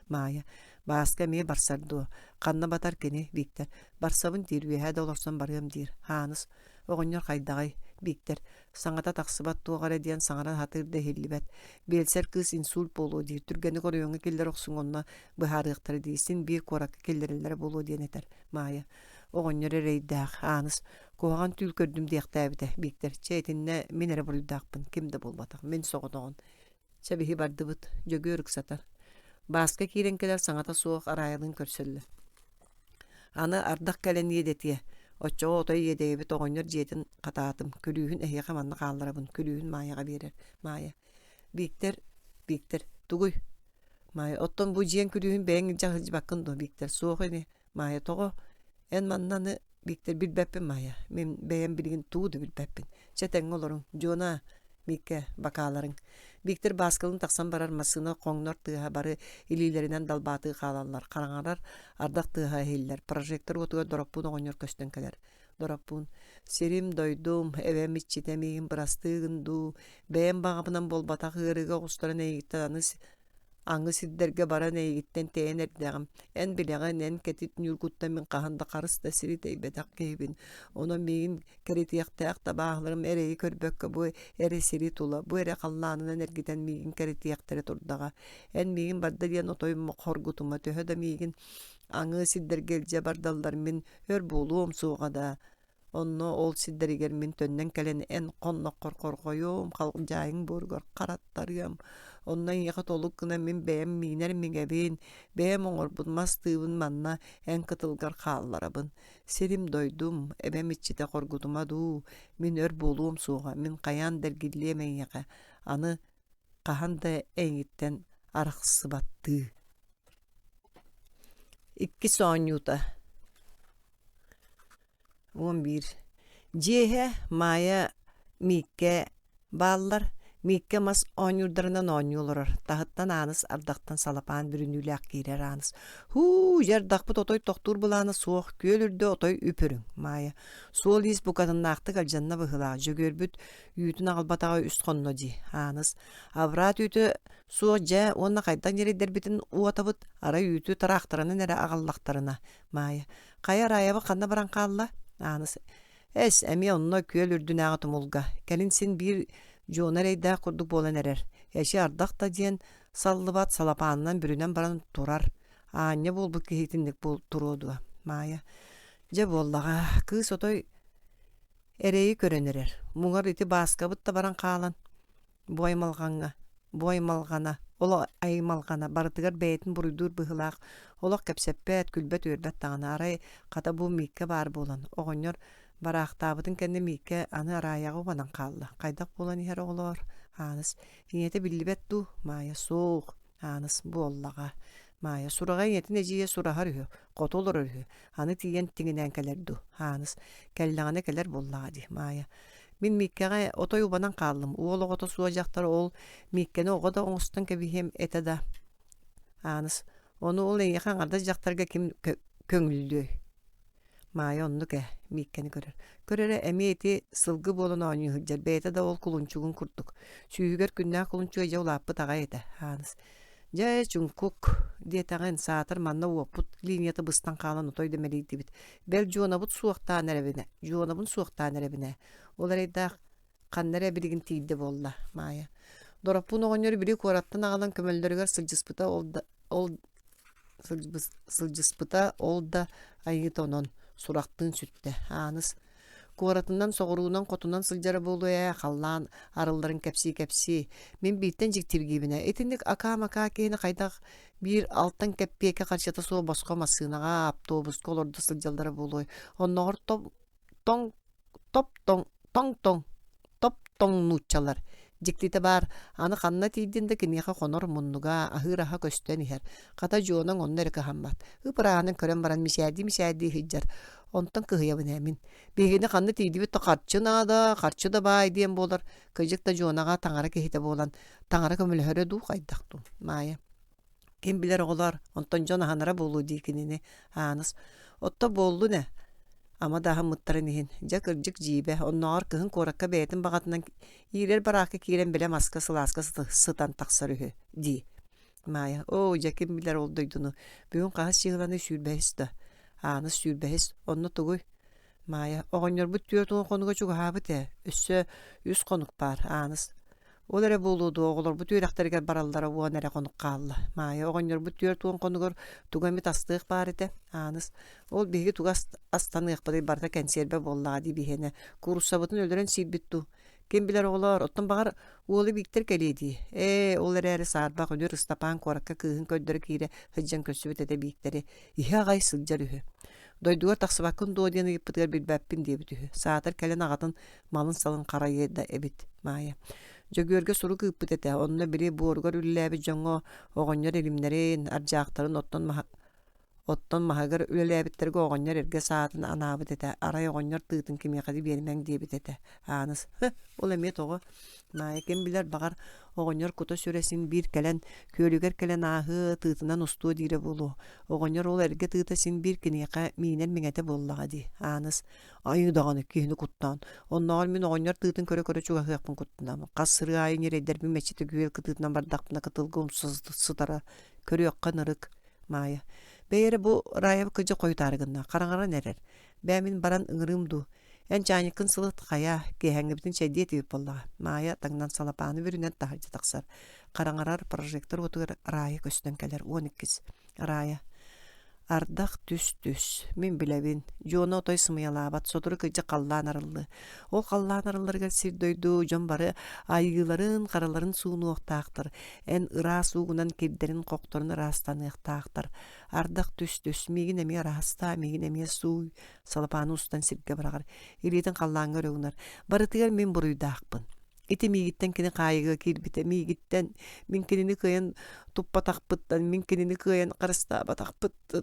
Маайа Бааска эмиэ барсар дуо? Ханна батар кини? Бииктэр. Барсабын диир, үөһээ да олорсон барыам диир. Хааныс. Оҕонньор хайдаҕый? Бииктэр. Саҥата тахсыбат туох эрэ диэн саҥара сатыыр да иһиллибэт. Биэлсэр кыыс инсульт буолуо диир. Түргэнник оройуоҥҥа киллэрэ охсуҥ онно быһаарыахтара дии. Син биир куоракка киллэрэллэрэ буолуо диэн этэр. Маайа. Оҕонньор эрэйдээх. Ааныс. Куһаҕан түүл көрдүм диэхтээбитэ. Бииктэр. Чэ итиннэ мин эрэ буруйдаахпын. Ким да буолбатах. Мин соҕотоҕун. Чэ биһи бардыбыт, Дьөгүөр ыксатар. Бааска киирэн кэлэр саҥата суох Араайалыын көрсөллөр. Аны ардах кэлэн иэдэтиэ, оччоҕо отой иэдэйэбит оҕонньор дьиэтин хатаатым, күлүүһүн эһиэхэ манна хаалларабын, күлүүһүн Маайаҕа биэрэр. Маайа, Бииктэр, Бииктэр, тугуй? Маайа, оттон бу дьиэҥ күлүүһүн бэйэҥ илдьэ сылдьыбаккын дуо, Бииктэр, суох ини. Маайа, тоҕо? Эн манна аны Бииктэр билбэппин Маайа, мин бэйэм билигин тугу да билбэппин. Чэ тэҥҥэ олоруҥ, Дьуона, Мииккэ, бакааларыҥ. Бииктэр Бааскалыын тахсан барар массыына хоҥнор тыаһа бары илиилэринэн далбаатыы хаалаллар, хараҥарар, ардах тыаһа иһиллэр, прожектор уотугар Дороппуун оҕонньор көстөн кэлэр. Дороппуун, сирим, дойдум, эбэм иччитэ миигин бырастыы гын дуу, бэйэм баҕабынан буолбатах ыарыыга оҕустаран эйигиттэн аны Аҥы сирдэргэ баран эйигиттэн тэйэн эрдэҕим. Эн билэҕин, эн кэтит ньуургуттан мин хаһан да харыс да сири тэйбэтэх киһибин. Онон миигин кэритиэхтээх табааһыларым эрэйи көрбөккө бу эрэ сири тула, бу эрэ халлаанынан эргитэн миигин кэритиэхтэрэ турдаҕа. Эн миигин барда диэн отой хоргутума, төһө да миигин аҥы сирдэргэ илдьэ бардаллар мин өр буолуом суоҕа да Онно ол сирдэригэр мин төннөн кэлэн эн хонноххор хорҕойуом, халдьаайыҥ буоругар хараттарыам. Онно эйиэхэ толук гынан мин бэйэм миинэр миҥэбин, бэйэм оҥорбут мас тыыбын манна эн кытылгар хаалларабын. Сирим-дойдум, эбэм иччитэ хоргутума дуу, мин өр буолуом суоҕа, мин хайаан да эргиллиэм эйиэхэ, аны хаһан да эйигиттэн арахсыбаттыы. Иккис оонньуута 11. Дьиэһэ Маайа Мииккэ бааллар. Мииккэ мас оонньуурдарынан оонньуу олорор. Таһыттан Ааныс ардахтан салапаан бүрүнүүлээх киирэр Ааныс. «Һуу, дьэ ардахпыт отой тохтуур былаана суох, күөл үрдэ отой үп-үрүҥ». Маайа. Суол-иис букатыннаахтык алдьанна быһыылаах, Дьөгүөрбүт үүтүн аҕалбатаҕа үс хонно дии. Ааныс. Абыраат үүтэ суох дьэ уонна хайдах ньирэйдэрбитин уотабыт, арай үүтү тыраахтарынан эрэ аҕаллахтарына. Маайа. Хайа Раева ханна баран хаалла? Ааныс эс, эмиэ онно күөл үрдүнээҕи тумулга. Кэлин син биир дьуона эрэйдээх курдук буолан эрэр. Эчи ардах да диэн саллыбат салапаанынан бүрүнэн баран турар. Аанньа буолбут киһи итинник туруо дуо? Маайа. Дьэ буоллаҕа, кыыс отой эрэйи көрөн эрэр. Муҥар ити Бааскабыт да баран хаалан Бу аймалҕаҥҥа, бу аймалҕана, ол аймалҕана барытыгар бэйэтин буруйдуур быһыылаах, олох кэпсэппэт, күлбэт-үөрбэт даҕаны, арай хата бу Мииккэ баар буолан, оҕонньор бараахтаабытын кэннэ Мииккэ аны Араайаҕа убанан хаалла. Хайдах буолан иһэр оҕолоор? Ааныс, ийэтэ биллибэт дуу? Маайа, суох. Ааныс, буоллаҕа. Маайа, сураҕа ийэтин эдьиийэ сураһар үһү, хоту олорор үһү. Аны тиийэн тиҥинээн кэлэр дуу? Ааныс, кэллэҕинэ кэлэр буоллаҕа дии, Маайа. Мин Мииккэҕэ отой убанан хааллым. Уол оҕото суох дьахтар ол Мииккэни оҕо да оҥостон кэбиһиэм этэ да. Ааныс, ону ол эйиэхэ аҥардас дьахтарга ким көҥүллүөй? Маайа оннук ээ, Мииккэни көрөр. Көр эрэ, эмиэ ити сылгы буолан оонньуу сылдьар, бэйэтэ да ол кулунчугун курдук. Сүүһүгэр күннээх кулунчуга дьэ улааппыт аҕай этэ, Ааныс. Дьэ, чуҥкук, диэтэҕин, саатар манна уоппут линията быстан хаалан отой да мэлийдибит. Бэл дьуонабыт суохтаан эрэбинэ, дьуонабын суохтаан эрэбинэ. Ол эрэйдээх ханна эрэ билигин тиийдэ буолла, Маайа. Дороппуун оҕонньор били куораттан аҕалан көмөллөрүгэр сылдьыспыта ол да ол сылдьыспыта ол да айыыта онон сурахтыын сүттэ. Ааныс. Куоратынан, соҕуруунан, хотунан сылдьара буолуо ээ, халлаан арылларын кэпсии-кэпсии. Мин бииртэн дьиктиргиибинэ, итинник акаа-макаа киһини хайдах биир алтан кэппиэкэ харчыта суох босхо массыынаҕа, автобуска олордо сылдьаллара буолуой? Оннооҕор тоҥ топ-тоҥ тоҥ-тоҥ топ-тоҥ нууччалар. Дьиктитэ баар, аны ханна тиийдин да киниэхэ хонор муннуга, аһыыр аһа көстөн иһэр. Хата Дьуонаҥ онно эрэ кыһаммат. Ып-ырааһынан көрөн баран мичээрдии-мичээрдии сылдьар. Онтон кыһыйабын ээ мин. Биһигини ханна тиийдибит да харчы наада, харчы да баай диэн буолар. Кырдьык да Дьуонаҕа таҥара киһитэ буолан, таҥара көмөлөһөрө дуу хайдах дуу, Маайа. Ким билэр оҕолоор, онтон дьон аһанара буолуо дии кинини, Ааныс. Отто буоллун ээ, ама да аһыммыттарын иһин. Дьэ, кырдьык дьиибэ, оннооҕор кыһын куоракка бэйэтин баҕатынан иирэр бараакка киирэн бэлэм аска сылааска сытан тахсар үһү дии. Маайа, оо, дьэ ким билэр ол дойдуну, бүгүн хаһыс чыһыланы сүүрбэһис да? Ааныс сүүрбэһис, онно тугуй? Маайа, оҕонньорбут 40 хонуга чугаһаабыт ээ, өссө үс хонук баар, Ааныс. Ол эрэ буолуо дуо, оҕолорбут үөрэхтэригэр бараллара уон эрэ хонук хаалла. Маайа оҕонньорбут 40 хонугар тугу эмит астыах баар этэ, Ааныс. Ол биһиги тугу астаныахпытый барыта кэнсиэрбэ буоллаҕа дии биһиэнэ. Кууруссабытын өлөрөн сиирбит дуу? Ким билэр оҕолоор, оттон баҕар уолу Бииктэр кэлиэ дии. Ээ, ол эрээри саарбах үнүр Ыстапаан куоракка кыыһын көрдөрө киирэ сылдьан көрсүбүт этэ Бииктэри. Иһэ аҕай сылдьар үһү. Дойдугар тахсыбаккын дуо диэн ыйыппытыгар билбэппин диэбит үһү. Саатар кэлэн аҕатын малын-салын харайыа да эбит Маайа. Дьөгүөргэ сурук ыыппыт этэ, онно били буоругар үлэлээбит дьоҥҥо оҕонньор илимнэрин, ардьаахтарын оттон маһа оттон маһыгар үлэлээбиттэргэ оҕонньор эргэ саатын анаабыт этэ, арай оҕонньор тыытын кимиэхэ да биэримэҥ диэбит этэ. Ааныс, һы, ол эмиэ тоҕо? Маайа ким билэр, баҕар, оҕонньор кута-сүрэ син биир кэлэн, күөлүгэр кэлэн ааһыа, тыытынан устуо диирэ буолуо. Оҕонньор ол эргэ тыыта син биир киниэхэ миинэр миҥэтэ буоллаҕа дии, Ааныс, айыы даҕаны киһини куттаан. Оннооҕор мин оҕонньор тыытын көрө-көрө чугаһыахпын куттанабын. Хас сырыы аайы ньирэйдэрбин мэччитэ күөл кытыытынан бардахпына кытылга умса сытара. Көрүөххэ ынырык. Маайа. Бэйэ эрэ бу Раев кыдьы хойутаары гынна, хараҥаран эрэр. Бээ мин баран ыҥырыым дуу. Эн чаанньыккын сылыт, хайаа, киэһээҥҥибитин чэйдиэ этибит буоллаҕа. Маайа таҥнан салапааны бүрүнэн таһырдьа тахсар. Хараҥарар прожектор уотугар Рая көстөн кэлэр. 12. Рая. Ардах түс-түс. Мин билэбин. Дьуона отой сымыйалаабат. Сотору кырдьык халлаан арыллыа. Ол халлаан арылларыгар сир-дойду, дьон бары айыыларын, хараларын суунуохтаахтар. Эн ыраас уугунан кирдэрин-хохторун ыраастаныахтаахтар. Ардах түс-түс. Миигин эмиэ ыраастаа, миигин эмиэ сууй. Салапааны устан сиргэ быраҕар. Илиитин халлааҥҥа өрө уунар. Барытыгар мин буруйдаахпын. Ити миигиттэн кини хаайыыга киирбитэ, миигиттэн, мин кинини кыайан туппатахпыттан, мин кинини кыайан харыстаабатахпыттан,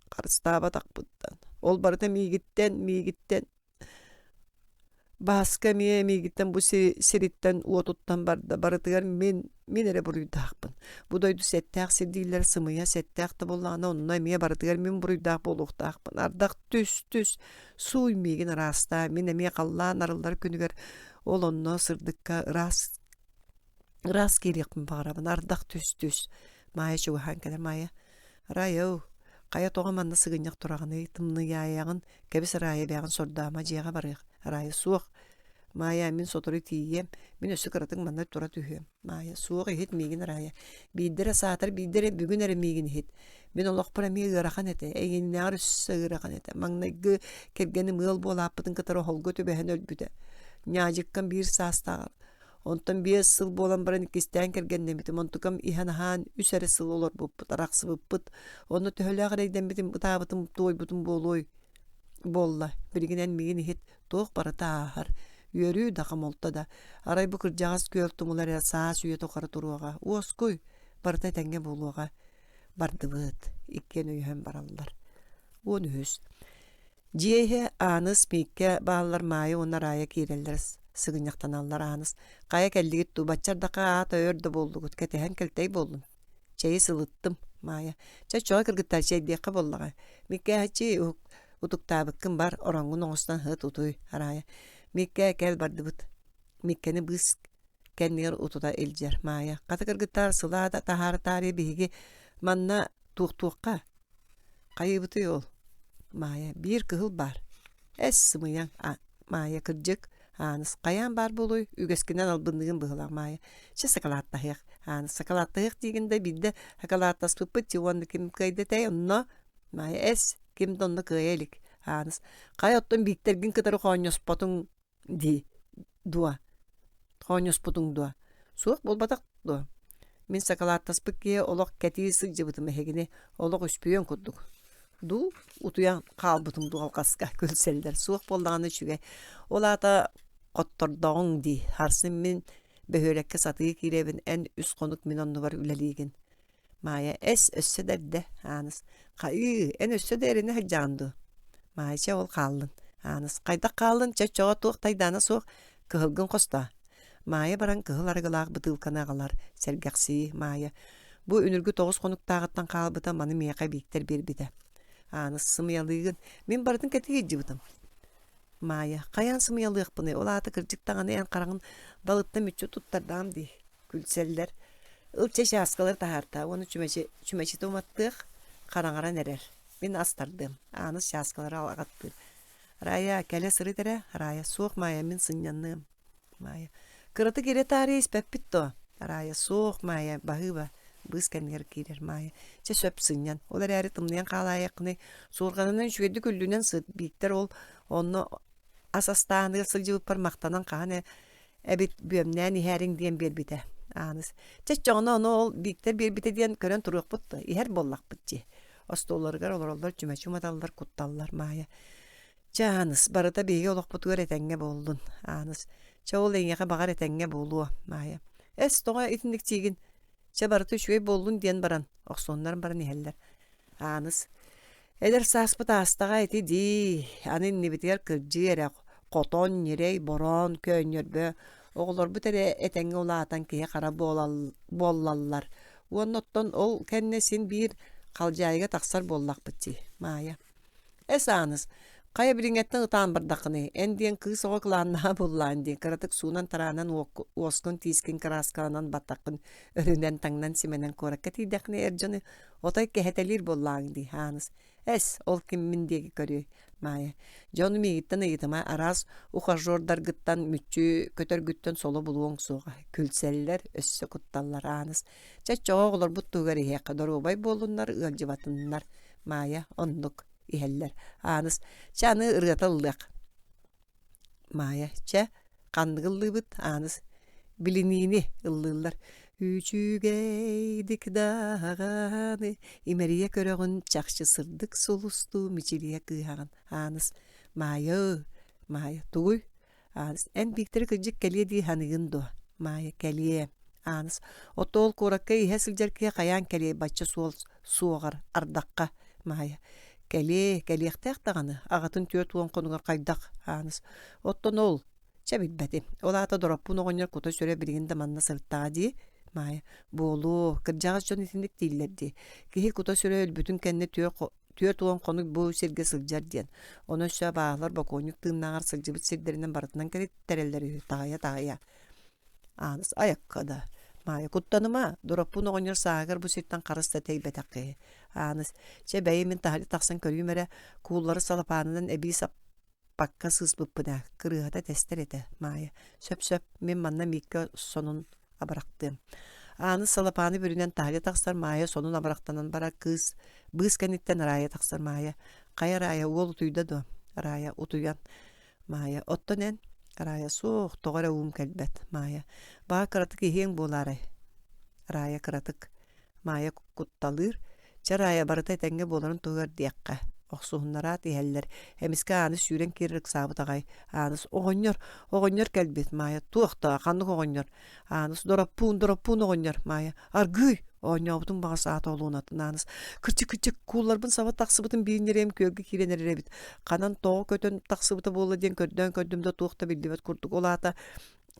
харыстаабатахпыттан. Ол барыта миигиттэн, миигиттэн. Бааска эмиэ миигиттэн бу сириттэн уотуттан барда. Барытыгар мин, мин эрэ буруйдаахпын. Бу дойду сэттээх сир дииллэр сымыйа сэттээх да буоллаҕына, онно эмиэ барытыгар мин буруйдаах буолуохтаахпын. Ардах түс, түс, Сууй миигин ыраастаа, мин эмиэ халлаан арыллар күнүгэр ол онно сырдыкка ыраас ыраас киириэхпин баҕарабын, ардах түс-түс. Маайа чугаһаан кэлэр, Маайа, Рая-ау, хайа тоҕо манна сыгынньах тураҕыный, тымныйаайаҕын, кэбис Рая бэйэҕин сордомо, дьиэҕэ барыах. Рая, суох. Маайа, мин сотору тиийиэм, мин өссө кыратык манна тура түһүөм. Маайа, суох иһит миигин Рая. Биирдэ эрэ саатар, биирдэ эрэ бүгүн эрэ миигин иһит. Мин олохпор эмиэ ыарахан этэ, эйигиннээҕэр өссө ыарахан этэ. Маҥнайгы кэргэним ыал буолааппытын кытары оһолго түбэһэн өлбүтэ. Ньаадьыккам биир саастааҕар. Онтон 5 сыл буолан баран иккистээн кэргэннэммитим. Онтукам иһэн-аһаан үс эрэ сыл олорбуппут, арахсыбыппыт. Онно төһөлөөх эрэйдэммитим, ытаабытым, туойбутум буолуой? Буолла. Билигин эн миигин иһит, туох барыта ааһар. Үөрүү да, хомолто да. Арай бу кырдьаҕас күөл тумула эрэ саас үйэ тухары туруоҕа. Уоскуй, барыта этэҥҥэ буолуоҕа. Бардыбыт. Иккиэн өйөһөн бараллар. 13. Дьиэ иһэ Ааныс, Мииккэ бааллар Маайа уонна Раайа киирэллэр, сыгынньахтаналлар Ааныс. Хайа кэллигит дуу, бачча ардахха аата өөр да буоллугут, кэтэһэн кэлтэй буоллун. Чэйи сылыттым, Маайа. Чэ, оччоҕо кыргыттар чэйдиэххэ буоллаҕа. Миккээччи, утуктаабыккын бар, ороҥҥун оҥостон сыт утуй, Араайа. Миккээ, кэл бардыбыт. Миккэни быыс кэннигэр утута илдьэр Маайа. Хата кыргыттар сылаа да таһаара таарыйа биһиги манна туохтуохха? Хайыыбытый ол? Маайа, биир кыһыл баар. Эс, сымыйаҥ, Маайа, кырдьык, Ааныс, хайаан баар буолуой, үгэскинэн албынныгын быһыылаах Маайа. Чэ, сакалааттаһыах. Ааныс, сакалааттаһыах диигин да биирдэ сакалааттаспыппыт дии уонна ким кыайда этэй онно? Маайа, эс, ким да онно кыайа илик. Ааныс хайа оттон Бииктэргин кытары хоонньоспотуҥ дии дуо? Хоонньоспутуҥ дуо? Суох буолбатах дуо? Мин сакалааттаспыт киһи олох кэтии сылдьыбытым эһигини олох үспүйүөн курдук. Дуу, утуйан хаалбытым дуу алҕаска күлсэллэр. Суох буоллаҕына үчүгэй. Ол аата хоттордоҕуҥ дии. Сарсын мин бөһүөлэккэ сатыы киирэбин, эн үс хонук мин оннубар үлэлиигин. Маайа эс өссө да эрдэ Ааныс хайыы эн өссө да эрэнэ сылдьаҕын дуо Маайа чэ ол хааллын Ааныс хайдах хааллын чэ оччоҕо туох тайдаана суох кыһылгын хостоо Маайа баран кыһыл арыгылаах бытыылканы аҕалар сэргэхсийии Маайа бу үнүргү тоҕус хонуктааҕыттан хаалбыта маны миэхэ Бииктэр биэрбитэ Ааныс сымыйалыыгын мин барытын кэтии сылдьыбытым Маайа хайаан сымыйалыахпыный ол аата кырдьык даҕаны эн хараҕын далыттан мүччү туттардаҕым дии күлсэллэр. Ыл чэ чааскалары таһаартаа уонна чүмэчи, чүмэчитэ уматтыах, хараҥаран эрэр. Мин ас тардыам. Ааныс чааскалары аҕаттыыр. Рая, кэлэ сырыт эрэ. Рая, суох, Маайа, мин сынньаныам. Маайа, кыратык ирэ таарыйа испэппит дуо? Рая, суох, Маайа, баһыыба. Быыс кэннигэр киирэр Маайа. Чэ сөп сынньан. Ол эрээри тымныйан хаалаайаххыный. Суорҕанынан үчүгэйдик үллүнэн сыт. Бииктэр ол онно ас астааһыныгар сылдьыбыппар махтанан хаһан эбит бүөмнээн иһээриҥ диэн биэрбитэ. Ааныс чэ оччоҕуна ону ол Бииктэр биэрбитэ диэн көрөн туруохпут да иһэр буоллахпыт дии. Остуолларыгар олороллор чүмэчи уматаллар кутталлар Маайа. Чэ Ааныс барыта биһиги олохпутугар этэҥҥэ буоллун. Ааныс чэ ол эйиэхэ баҕар этэҥҥэ буолуо Маайа. Эс тоҕо итинник диигин? Чэ барыта үчүгэй буоллун диэн баран охсуоннар баран иһэллэр. Ааныс Эдэр сааспыт аастаҕа ити дии, аны иннибитигэр кырдьыы эрэ, хотон, ньирэй, бороон, көөнньөрбө, оҕолорбут эрэ этэҥҥэ улаатан киһи-хара буоллаллар уонна оттон ол кэннэ син биир халдьаайыга тахсар буоллахпыт дии, Маайа. Эс Ааныс, хайа билиҥҥэттэн ытаан бардаххыный, эн диэн кыыс оҕо кылааннаһа буллаан диэн кыратык суунан-тараанан уоскун-тиискин кырааскаланан баттаххын өрүнэн таҥнан-симэнэн куоракка тиийдэххинэ эр дьону Отой кэһэтэлиир буоллааҥ дии, Ааныс. Эс, ол киммин диэки көрүөй, Маайа. Дьону миигиттэн ыйытыма, араас ухажердаргыттан, мүччү көтөргүттэн соло булуоҥ суоҕа. Күлсэллэр, өссө кутталлар, Ааныс. Чэ, оччоҕо оҕолорбут туһугар иһиэххэ, доруобай буоллуннар, ыалдьыбатыннар. Маайа, оннук, иһэллэр. Ааныс, чэ, аны ырыата ыллыах. Маайа, чэ, ханныгы ыллыыбыт, Ааныс билиниини ыллыыллар. Үчүгэйдик даҕаны имэрийэ көрөҕүн чахчы сырдык сулустуу мичилийэ кыыһаҕын Ааныс Маайа Маайа тугуй Ааныс эн Бииктэри кырдьык кэлиэ дии саныыгын дуо Маайа кэлиэ Ааныс Оттон ол куоракка иһэ сылдьар киһи хайаан кэлиэй бачча суол суоҕар ардахха Маайа Кэлиэ, кэлиэхтээх даҕаны, аҕатын 40 хонугар хайдах Ааныс Оттон ол чэ билбэтим. Ол аата Дороппуун оҕонньор кута-сүрэ билигин да манна сырыттаҕа дии Маайа Буолуо, кырдьаҕас дьон итинник дииллэр дии. Киһи кута-сүрэ өлбүтүн кэннэ 40 хонук бу сиргэ сылдьар диэн. Ону өссө абааһылар бокуонньук тыыннааҕар сылдьыбыт сирдэринэн барытынан кэриттэрэллэр үһү, таһыйа-таһыйа. Ааныс айакка да, Маайа куттаныма, Дороппуун оҕонньор сааһыгар бу сиртэн харыс да тэйбэтэх киһи. Ааныс, чэ бэйи мин таһырдьа тахсан көрүүм эрэ, кууллары салапаанынан эбии саппакка сыыспыппын ээ, кырыыһата тэстэр этэ, Маайа. Сөп-сөп, мин манна Мииккэ сонун абырахтыам. Ааныс салапааны бүрүнэн таһырдьа тахсар Маайа сонун абырахтанан барар кыыс быыс кэнниттэн Раайа тахсар Маайа. Хайа Раайа, уол утуйда дуо? Раайа утуйан. Маайа, оттон эн? Раайа, суох, тоҕо эрэ уум кэлбэт. Маайа, баҕа кыратык иһиэҥ буолаарай? Раайа кыратык. Маайа кутталыыр. Чэ, Раайа, барыта этэҥҥэ буоларын туһугар диэххэ. Охсуһуннараат иһэллэр. Эмискэ Ааныс сүүрэн киирэр ыксаабыт аҕай. Ааныс, оҕонньор, оҕонньор кэлбит. Маайа, туох да, ханнык оҕонньор? Ааныс, Дороппуун, Дороппуун оҕонньор. Маайа, аргыый! Оонньообутум баҕас аата олуонатын Ааныс. Кырдьык-кырдьык, куулларбын саба тахсыбытым биир ньирэйим күөлгэ киирэн эрэр эбит. Ханан тоҕо көтөн тахсыбыта буолла диэн көрдөөн көрдүм да туох да биллибэт курдук. Ол аата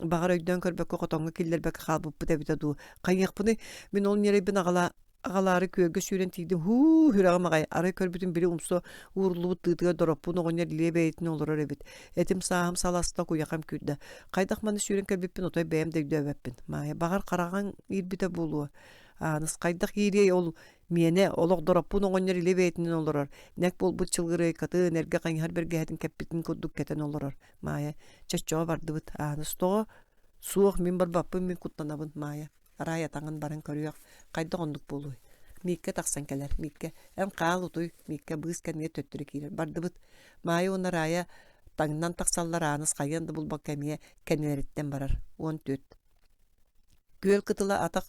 баҕар өйдөөн көрбөккө хотоҥҥо киллэрбэккэ хаалбыппыт эбитэ дуу. Хайыахпыный, мин ол ньирэйбин аҕала аҕалаары күөлгэ сүүрэн тиийдим һуу сүрэҕим аҕай арай көрбүтүм били умса ууруллубут тыытыгар Дороппуун оҕонньор илиэ бэйэтин олорор эбит этим сааһым саласта куйахам күүрдэ хайдах маны сүүрэн кэлбиппин отой бэйэм да өйдөөбөппүн Маайа баҕар хараҕаҥ иирбитэ буолуо Ааныс хайдах иириэй ол миэнэ олох Дороппуун оҕонньор илиэ бэйэтинэн олорор нэк буолбут чылгырыайкатын эргэ хайыһар бэргэһэтин кэппитин курдук кэтэн олорор Маайа чоччоҕо бардыбыт Ааныс тоҕо суох мин барбаппын мин куттанабын Маайа Арай атаҕын баран көрүөх, хайдах оннук буолуой? Мииккэ тахсан кэлэр. Мииккэ, эн хаал утуй. Мииккэ быыс кэннигэр төттөрү киирэр. Бардыбыт. Маайа уонна Раайа таҥнан тахсаллар Ааныс хайыан да булбакка эмиэ кэннилэриттэн барар. 14. Күөл кытыла атах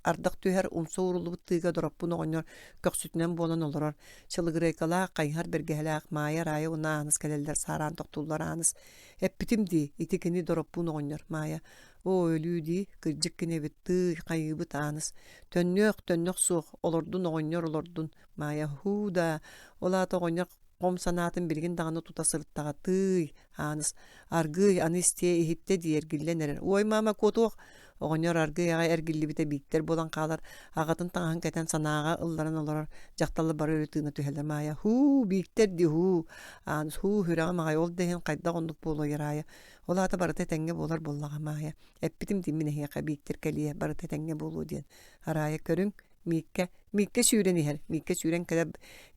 ардах түһэр, умса ууруллубут тыыга Дороппун оҕонньор көхсүтүнэн буолан олорор. Чылыгырайкалаах, хайыһар бэргэһэлээх Маайа Раайа уонна Ааныс кэлэллэр, саараан тохтууллар Ааныс. Эппитим дии, ити кини Дороппун оҕонньор, Маайа. Оо, өлүү дии, кырдьык кини эбит, тыый, хайыыбыт Ааныс. Төннүөх, төннөх суох, олордун оҕонньор олордун, Маайа. Һуу даа, ол аата оҕонньор хом санаатын билигин даҕаны тута сырыттаҕа, тыый, Ааныс аргыый аны истиэ иһиттэ дии эргиллэн эрэр. Уой маама куотуох! Оҕонньор аргыый аҕай эргиллибитэ Бииктэр буолан хаалар, аҕатын таҥаһын кэтэн санааҕа ылларан олорор дьахталлар бары өрө тыына түһэллэр. Маайа һуу Бииктэр дии һуу Ааныс һуу сүрэҕим аҕай ол да иһин хайдах оннук буолуой Раайа ол аата барыта этэҥҥэ буолар буоллаҕа Маайа эппитим дии мин эһиэхэ Бииктэр кэлиэ барыта этэҥҥэ буолуо диэн Араайа көрүҥ Мииккэ Мииккэ сүүрэн иһэр. Мииккэ сүүрэн кэлэр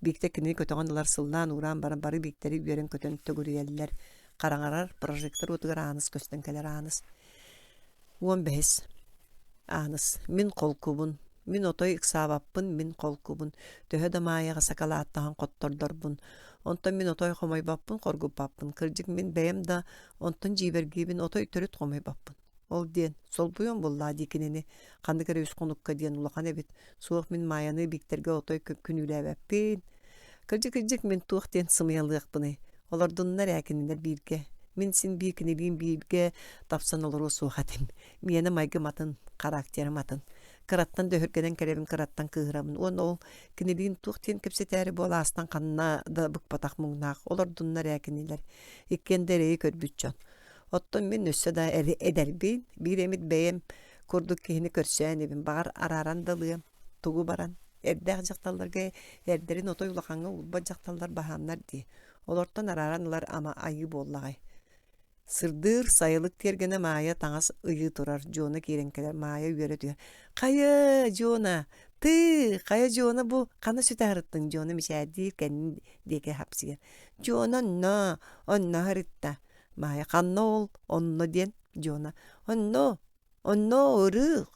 Бииктэр кинини көтөҕөн ылар, сыллаан уураан баран бары Бииктэри үөрэн-көтөн төгүрүйэллэр. Хараҥарар, прожектор уотугар Ааныс көстөн кэлэр Ааныс. 15. Ааныс. Мин холкубун. Мин отой ыксаабаппын, мин холкубун. Төһө да Маайаҕа сакалааттаһан хоттордорбун. Онтон мин отой хомойбоппун, хоргуппаппын. Кырдьык мин бэйэм да онтон дьиибэргиибин отой төрүт хомойбоппун. Ол диэн, солбуйуом буоллаа дии кинини, ханнык эрэ үс хонукка диэн улахан эбит. Суох мин Маайаны Бииктэргэ отой күнүүлээбэппин. Кырдьык-кырдьык мин туох диэн сымыйалыахпыный? Олордуннар ээ кинилэр бииргэ. Мин син биир кинилиин бииргэ тапсан олоруо суох этим. Миэнэ майгым атын, характерым атын. Кыраттан да өһүргэнэн кэлэбин, кыраттан кыыһырабын. Уонна ол кинилиин туох диэн кэпсэтээри буолаастан ханна да быкпатах муҥнаах. Олордуннар ээ кинилэр. Иккиэн да эрэйи көрбүт дьон. Оттон мин өссө да эдэрбин, биир эмит бэйэм курдук киһини көрсөөн ибин, баҕар арааран да ылыам, тугу баран. Эрдээх дьахталларга эрдэрин отой улахаҥҥа уурбат дьахталлар баһаамнар дии. Олортон арааран ылар ама айыы буоллаҕай. Сырдыыр сайылык тиэргэнэ Маайа таҥас ыйыы турар, Дьуона киирэн кэлэр, Маайа үөрэ түһэр. «Хайа, Дьуона, тыы, хайа Дьуона бу ханна сүтэ сырыттыҥ?» Дьуона мичээрдиир, кэннин диэки хапсыйар. «Дьуона онно, онно сырытта. Маайа ханна ол онно диэн Дьуона онно онно ырыых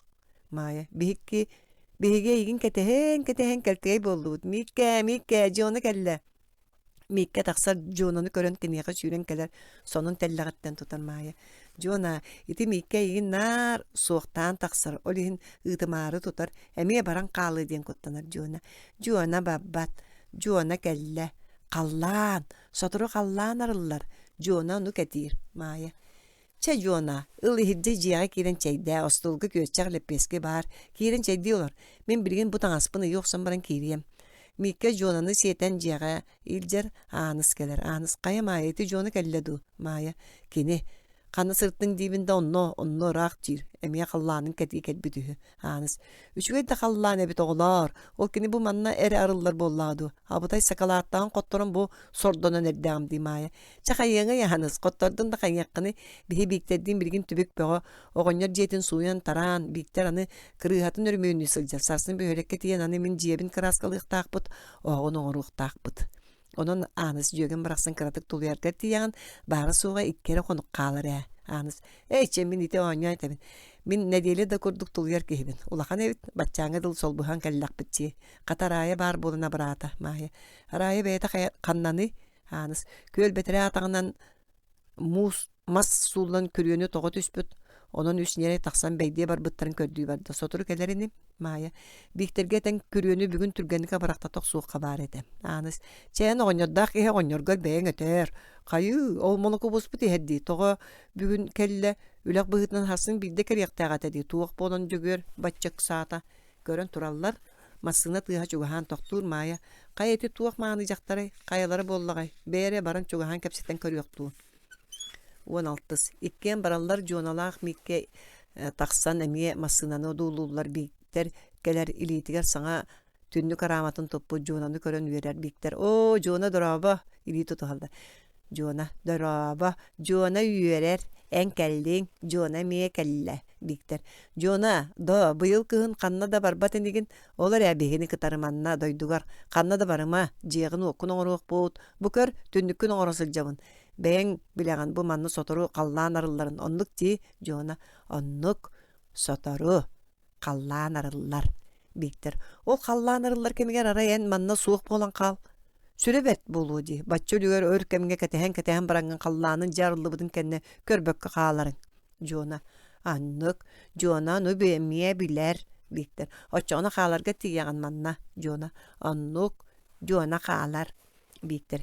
Маайа биһикки биһиги эйигин кэтэһэн кэтэһэн кэлтэгэй буоллубут Мииккээ Мииккээ Дьуона кэллэ Мииккэ тахсар Дьуонаны көрөн киниэхэ сүүрэн кэлэр сонун тэллэҕиттэн тутар Маайа Дьуона ити Мииккэ эйигин наар суохтаан тахсар ол иһин ыытымаары тутар эмиэ баран хаалыа диэн куттанар Дьуона Дьуона барбат Дьуона кэллэ халлаан Сотору халлаан арыллар, Дьуона ону кэтиир, Маайа. Чэ, Дьуона, ыл иһирдьэ дьиэҕэ киирэн чэйдээ, остуолга күөччэх лэппиэскэ баар, киирэн чэйдии олор. Мин билигин бу таҥаспын ыйыы охсон баран киириэм. Мииккэ Дьуонаны сиэтэн дьиэҕэ илдьэр, Ааныс кэлэр. Ааныс, хайа Маайа, ити Дьуона кэллэ дуу? Маайа, кини. Ханна сырыттыҥ диибин да онно, онно ыраах диир. Эмиэ халлаанын кэтии кэлбит үһү. Ааныс, үчүгэй да халлаан эбит оҕолоор, ол кини бу манна эрэ арыллар буоллаҕа дуу? Абытай сакалааттаан хотторон бу сордонон эрдэҕим дии Маайа. Чэ хайыаҥый Ааныс, хоттордун да хайыаххыный, биһи Бииктэрдиин билигин түбүк бөҕө, оҕонньор дьиэтин сууйан-тараан, Бииктэр аны кырыыһатын өрөмүөннүү сылдьар, сарсын бөһүөлэккэ тиийэн аны мин дьиэбин кырааскалыахтаахпыт, оһоҕун оҥоруохтаахпыт. Онон Ааныс дьүөгэм барахсан кыратык тулуйаргар тиийэҕин, баара-суоҕа икки эрэ хонук хаалар ээ. Ааныс, эй, чэ, мин ити оонньоон этэбин. Мин нэдиэлэ да курдук тулуйар киһибин. Улахан эбит, баччааҥҥа дылы солбуһан кэллэхпит дии. Хата Араайа баар буолан абыраата, Маайа. Араайа бэйэтэ хайа ханнаный? Ааныс, күөл бэтэрээ атаҕынан муус мас сууллан күрүөнү тоҕо түспүт, онон үс ньирэй тахсан бэйдиэ барбыттарын көрдүү барда. Сотору кэлэр ини, Маайа. Бииктэргэ этэн күрүөнү бүгүн түргэнник абырахтата охсуохха баар этэ. Ааныс, чээн оҕонньордоох киһи оҕонньоргор бэйэҥ өтөөр. Хайыы, ол молокобуоспут иһэр дии, тоҕо бүгүн кэллэ, үлэх быһыытынан сарсын биирдэ кэлиэхтээх этэ дии, туох буолан Дьөгүөр бачча ыксаата. Көрөн тураллар, массыына тыаһа чугаһаан тохтуур Маайа, хайа ити туох мааны дьахтарай, хайалара буоллаҕай, бэйэ эрэ баран чугаһаан кэпсэтэн көрүөх дуу. 16. Иккиэн бараллар Дьуоналаах Мииккэ тахсан эмиэ массыынаны одуулууллар Бииктэр кэлэр илиитигэр саҥа түннүк арааматын туппут Дьуонаны көрөн үөрэр Бииктэр «Оо, Дьуона дорообо!» илии тутуһаллар. Дьуона «Дорообо!» Дьуона үөрэр «Эн кэллиҥ, Дьуона эмиэ кэллэ» Бииктэр «Дьуона, доо, быйыл кыһын ханна да барбат инигин, ол эрэ биһигини кытары манна, дойдугар, ханна да барыма, дьиэҕин-уоккун оҥоруохпут, бу көр, түннүккүн оҥоро сылдьабын, бэйэҥ билэҕин бу манна сотору халлаан арылларын, оннук дии, Дьуона, оннук, сотору, халлаан арыллар. Бииктэр ол халлаан арыллар кэмигэр арай эн манна суох буолан хаал. Сүрэ бэрт буолуо дии, бачча үлүгэр өр кэмҥэ кэтэһэн-кэтэһэн бараҥҥын халлаанын дьэ арыллыбытын кэннэ көрбөккө хааларыҥ. Дьуона Аннык, Дьуона ону эмиэ билэр, Бииктэр Оччоҕуна хааларга тиийэҕин манна, Дьуона Оннук, Дьуона хаалар, Бииктэр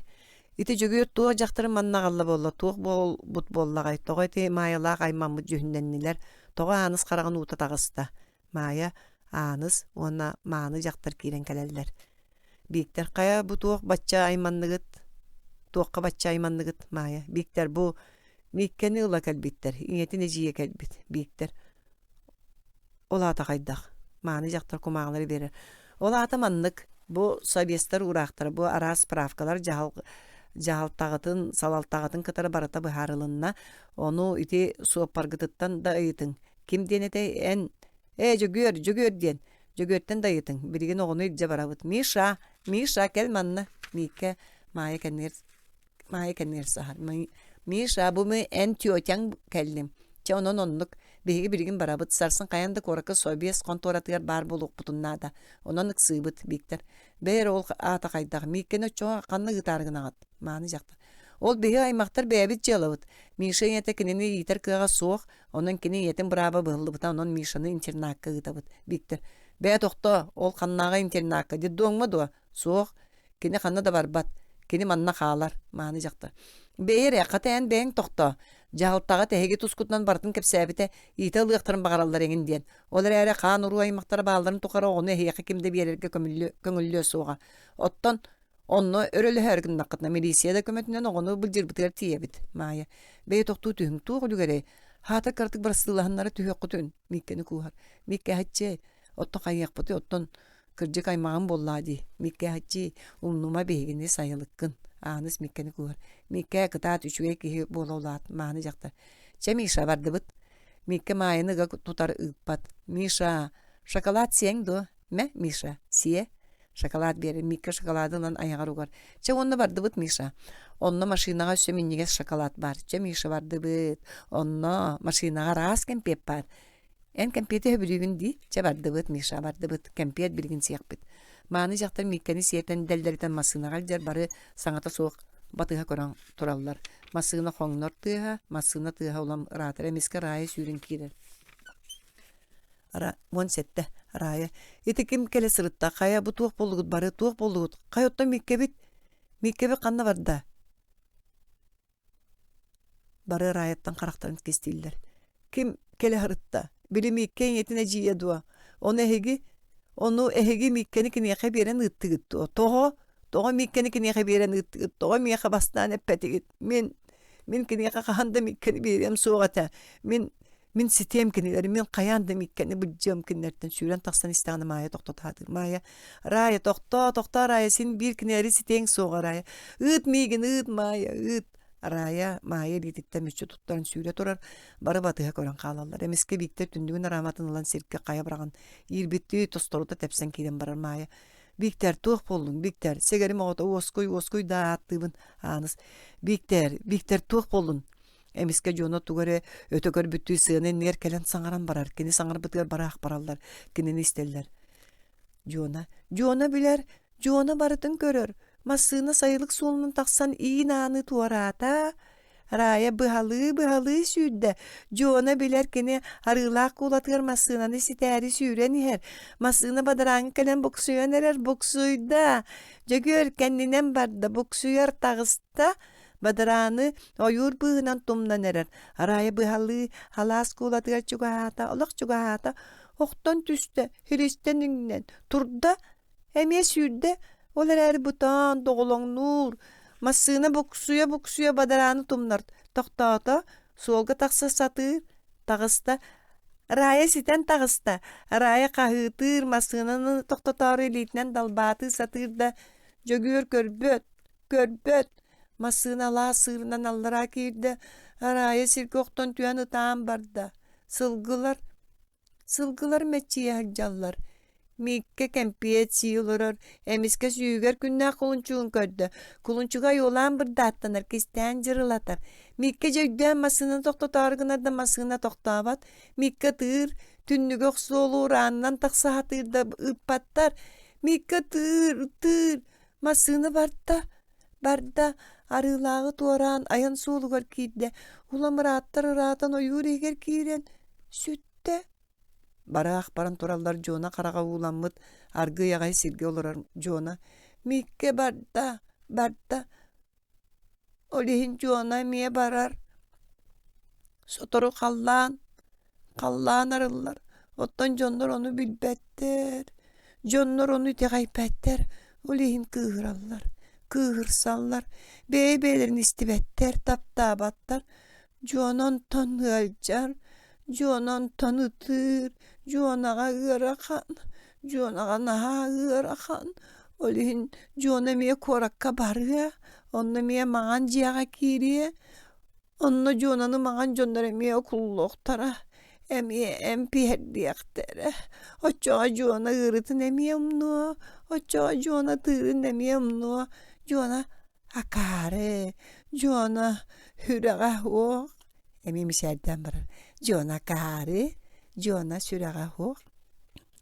Ити Дьөгүөр туох дьахтарын манна аҕалла буолла, туох буолбут буоллаҕай, тоҕо ити Маайалаах аймаммыт дьүһүннэннилэр, тоҕо Ааныс хараҕын уута таҕыста? Маайа, Ааныс уонна мааны дьахтар киирэн кэлэллэр. Бииктэр хайа бу туох бачча айманныгыт? Туохха бачча айманныгыт, Маайа? Бииктэр бу Мииккэни ыла кэлбиттэр, ийэтин эдьиийэ кэлбит. Бииктэр Ол аата хайдах? Мааны дьахтар кумааҕылары биэрэр. Ол аата маннык, бу собестар уураахтара, бу араас справкалар дьаһал дьаһалтаҕытын, салалтаҕытын кытары барыта быһаарылынна. Ону ити суоппаргытыттан да ыйытыҥ. Ким диэн этэй? Эн Ээ, Дьөгүөр, Дьөгүөр диэн. Дьөгүөртэн да ыйытыҥ. Билигин оҕону илдьэ барабыт. Миша, Миша, кэл манна. Мииккэ Маайа кэннигэр Маайа кэннигэр саһар. Миша, бу мы эн тетяҥ кэллим. Чэ, онон оннук. Биһиги билигин барабыт. Сарсын хайан да куоракка собес хонтуоратыгар баар буолуохпутун наада. Онон ыксыыбыт, Бииктэр. Бэйэ эрэ ол аата хайдах? Мииккэни оччоҕо ханна ыытаары гынаҕыт? Мааны дьахтар. Ол биһи аймахтар бэйэбит дьыалабыт. Миша ийэтэ кинини иитэр кыаҕа суох, онон кини ийэтин бырааба быһыллыбыта, онон Мишаны интернакка ыытабыт. Бииктэр, бээ тохтоо, ол ханнааҕы интернакка, детдомҥа дуо? Суох, кини ханна да барбат, кини манна хаалар, мааны дьахтар. Бэйэ эрэ, хата эн бэйэҥ тохтоо, дьаһалтаҕа тэһиги тускутунан барытын кэпсээбитэ, иитэ ылыахтарын баҕараллар эҥин диэн. Ол эрээри хаан уруу аймахтара баалларын тухары оҕону эһиэхэ ким да биэрэргэ көҥүллүө суоҕа. Оттон Онно өрөлөһөөр гыннаххытына милиция да көмөтүнэн оҕону былдьыырбытыгар тиийэбит, Маайа. Бэйэ тохтуу түһүҥ, туох үлүгэрэй? Хаатар кыратык бырастыылаһыннара түһүөххүтүн, Мииккэни кууһар. Мииккэ оттон хайыахпытый, оттон кырдьык аймаҕым буоллаа дии. Мииккэ умнума биһигини сайылыккын. Ааныс Мииккэни кууһар. Мииккэ кытаат үчүгэй киһи буола улаат, мааны дьахтар. Чэ, Миша, бардыбыт. Мииккэ Маайаны ыга тутар ыыппат. Миша, шоколад сиэҥ дуо? Мэ, Миша, сиэ. Шоколад биэрэр. Микка шоколады ылан айаҕар угар. Чэ, уонна бардыбыт, Миша. Онно машинаҕа өссө минньигэс шоколад баар. Чэ, Миша, бардыбыт. Онно машинаҕа араас кэмпиэт баар. Эн кэмпиэти сөбүлүүгүн дии? Чэ, бардыбыт, Миша, бардыбыт. Кэмпиэт билигин сиэхпит. Мааны дьахтар Микканы сиэтэн дэллэритэн массыынаҕа илдьэр бары саҥата суох батыһа көрөн тураллар. Массыына хоҥнор тыаһа, массыына тыаһа улам ыраатар эмискэ Рая сүүрэн киирэр. 17. Рая. Ити ким кэлэ сырытта? Хайа бу туох буоллугут бары? Туох буоллугут? Хайа оттон Миккэбит? Миккэбит ханна барда? Бары Раяттан харахтарын кистииллэр. Ким кэлэ сырытта? Били Миккэ ийэтин эдьиийэ дуо? Ону эһиги ону эһиги Миккэни киниэхэ биэрэн ыыттыгыт дуо? Тоҕо? Тоҕо Миккэни киниэхэ биэрэн ыыттыгыт? Тоҕо миэхэ бастаан эппэтигит? Мин мин киниэхэ хаһан да Миккэни биэриэм суох этэ. Мин Мин ситиэм кинилэри, мин хайаан да Миккэни былдьыам кинилэртэн сүүрэн тахсан истэҕинэ Маайа тохтотоотур. Маайа, Рая, тохтоо, тохтоо, Рая, син биир кинилэри ситиэҥ суоҕа, Рая. Ыыт миигин, ыыт, Маайа, ыыт. Рая, Маайа илиититтэн мүччү туттаран сүүрэ турар, бары батыһа көрөн хаалаллар. Эмискэ Бииктэр түннүгүн арааматын ылан сиргэ хайа быраҕан, иирбиттии тосторута тэпсэн киирэн барар Маайа. Бииктэр, туох буоллуҥ, Бииктэр, сэгэрим оҕото уоскуй, уоскуй да ааттыыбын, Ааныс. Бииктэр, Бииктэр, туох буоллун? Эмискэ дьоно тугу эрэ өтө көрбүттүү сыана иннигэр кэлэн саҥаран барар. Кини саҥарбытыгар бараах бараллар, кинини истэллэр. Дьуона, Дьуона билэр, Дьуона барытын көрөр. Массыына сайылык суолунан тахсан иин ааны туораата. Рая быһалыы-быһалыы сүүрдэ. Дьуона билэр кини арыылаах куулатыгар массыынаны ситээри сүүрэн иһэр. Массыына бадарааҥҥа кэлэн буксуйан эрэр, буксуйда. Дьөгүөр кэннинэн барда, буксуйар таҕыста. Бадарааны ойуур быыһынан тумнан эрэр, Араайа быһалыы алаас куулатыгар чугаһаата, олох чугаһаата, охтон түстэ, хиристэн иҥнэн, турда, эмиэ сүүрдэ, ол эрээри бытаан доҕолоҥнуур, массыына буксуйа-буксуйа бадарааны тумнар, тохтоото, суолга тахса сатыыр, таҕыста, Рая ситэн таҕыста, Рая хаһыытыыр, массыынаны тохтотоору илиитинэн далбаатыы сатыыр да, Дьөгүөр көрбөт, Көрбөт, массыына алаас сыырынан аллараа киирдэ, Араайа сиргэ охтон түһэн ытаан барда. Сылгылар, сылгылар мэччийэ сылдьаллар. Мииккэ кэмпиэт сии олорор, эмискэ сүүһүгэр күннээх кулунчугун көрдө. Кулунчуга ойуолаан бырдааттанар, кистээн дьырылатар. Мииккэ дьэ өйдөөн массыынаны тохтотоору гынар да массыына тохтообот. Мииккэ ытыыр, Түннүгэ охсуолуур аанынан тахса сатыыр да ыыппаттар. Мииккэ ытыыр, ытыыр. Массыына барда, барда, арыылааҕы туораан айан суолугар киирдэ. Улам ырааттар ыраатан ойуур иһигэр киирэн сүттэ. Бараах баран тураллар Дьуона хараҕа ууламмыт, аргыый аҕай сиргэ олорор Дьуона «Мииккэ барда, барда, ол иһин Дьуона эмиэ барар. Сотору халлаан, халлаан арыллар, оттон дьоннор ону билбэттэр, дьоннор ону итэҕэйбэттэр, ол иһин кыыһыраллар, кыыһырсаллар, бэйэ-бэйэлэрин истибэттэр, таптаабаттар, Дьуона онтон ыалдьар, Дьуона онтон ытыыр, Дьуонаҕа ыарахан, Дьуонаҕа наһаа ыарахан, ол иһин Дьуона эмиэ куоракка барыа, онно эмиэ маҥан дьиэҕэ киириэ, онно Дьуонаны маҥан дьоннор эмиэ укуллуохтара, эмиэ эмпиэрдиэхтэрэ, оччоҕо Дьуона ыарыытын эмиэ умнуо, оччоҕо Дьуона ытыырын эмиэ умнуо, Дьуона Акаары, Дьуона сүрэҕэ суох, эмиэ мичээрдээн барар, Дьуона акаары, Дьуона сүрэҕэ суох.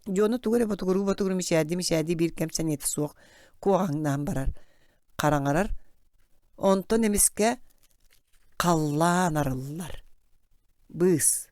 Дьуона тугу эрэ ботугуруу-ботугуруу мичээрдии-мичээрдии биир кэм сэниэтэ суох куоҕаҥнаан барар, хараҥарар, онтон эмискэ халлаан арыллар, быыс.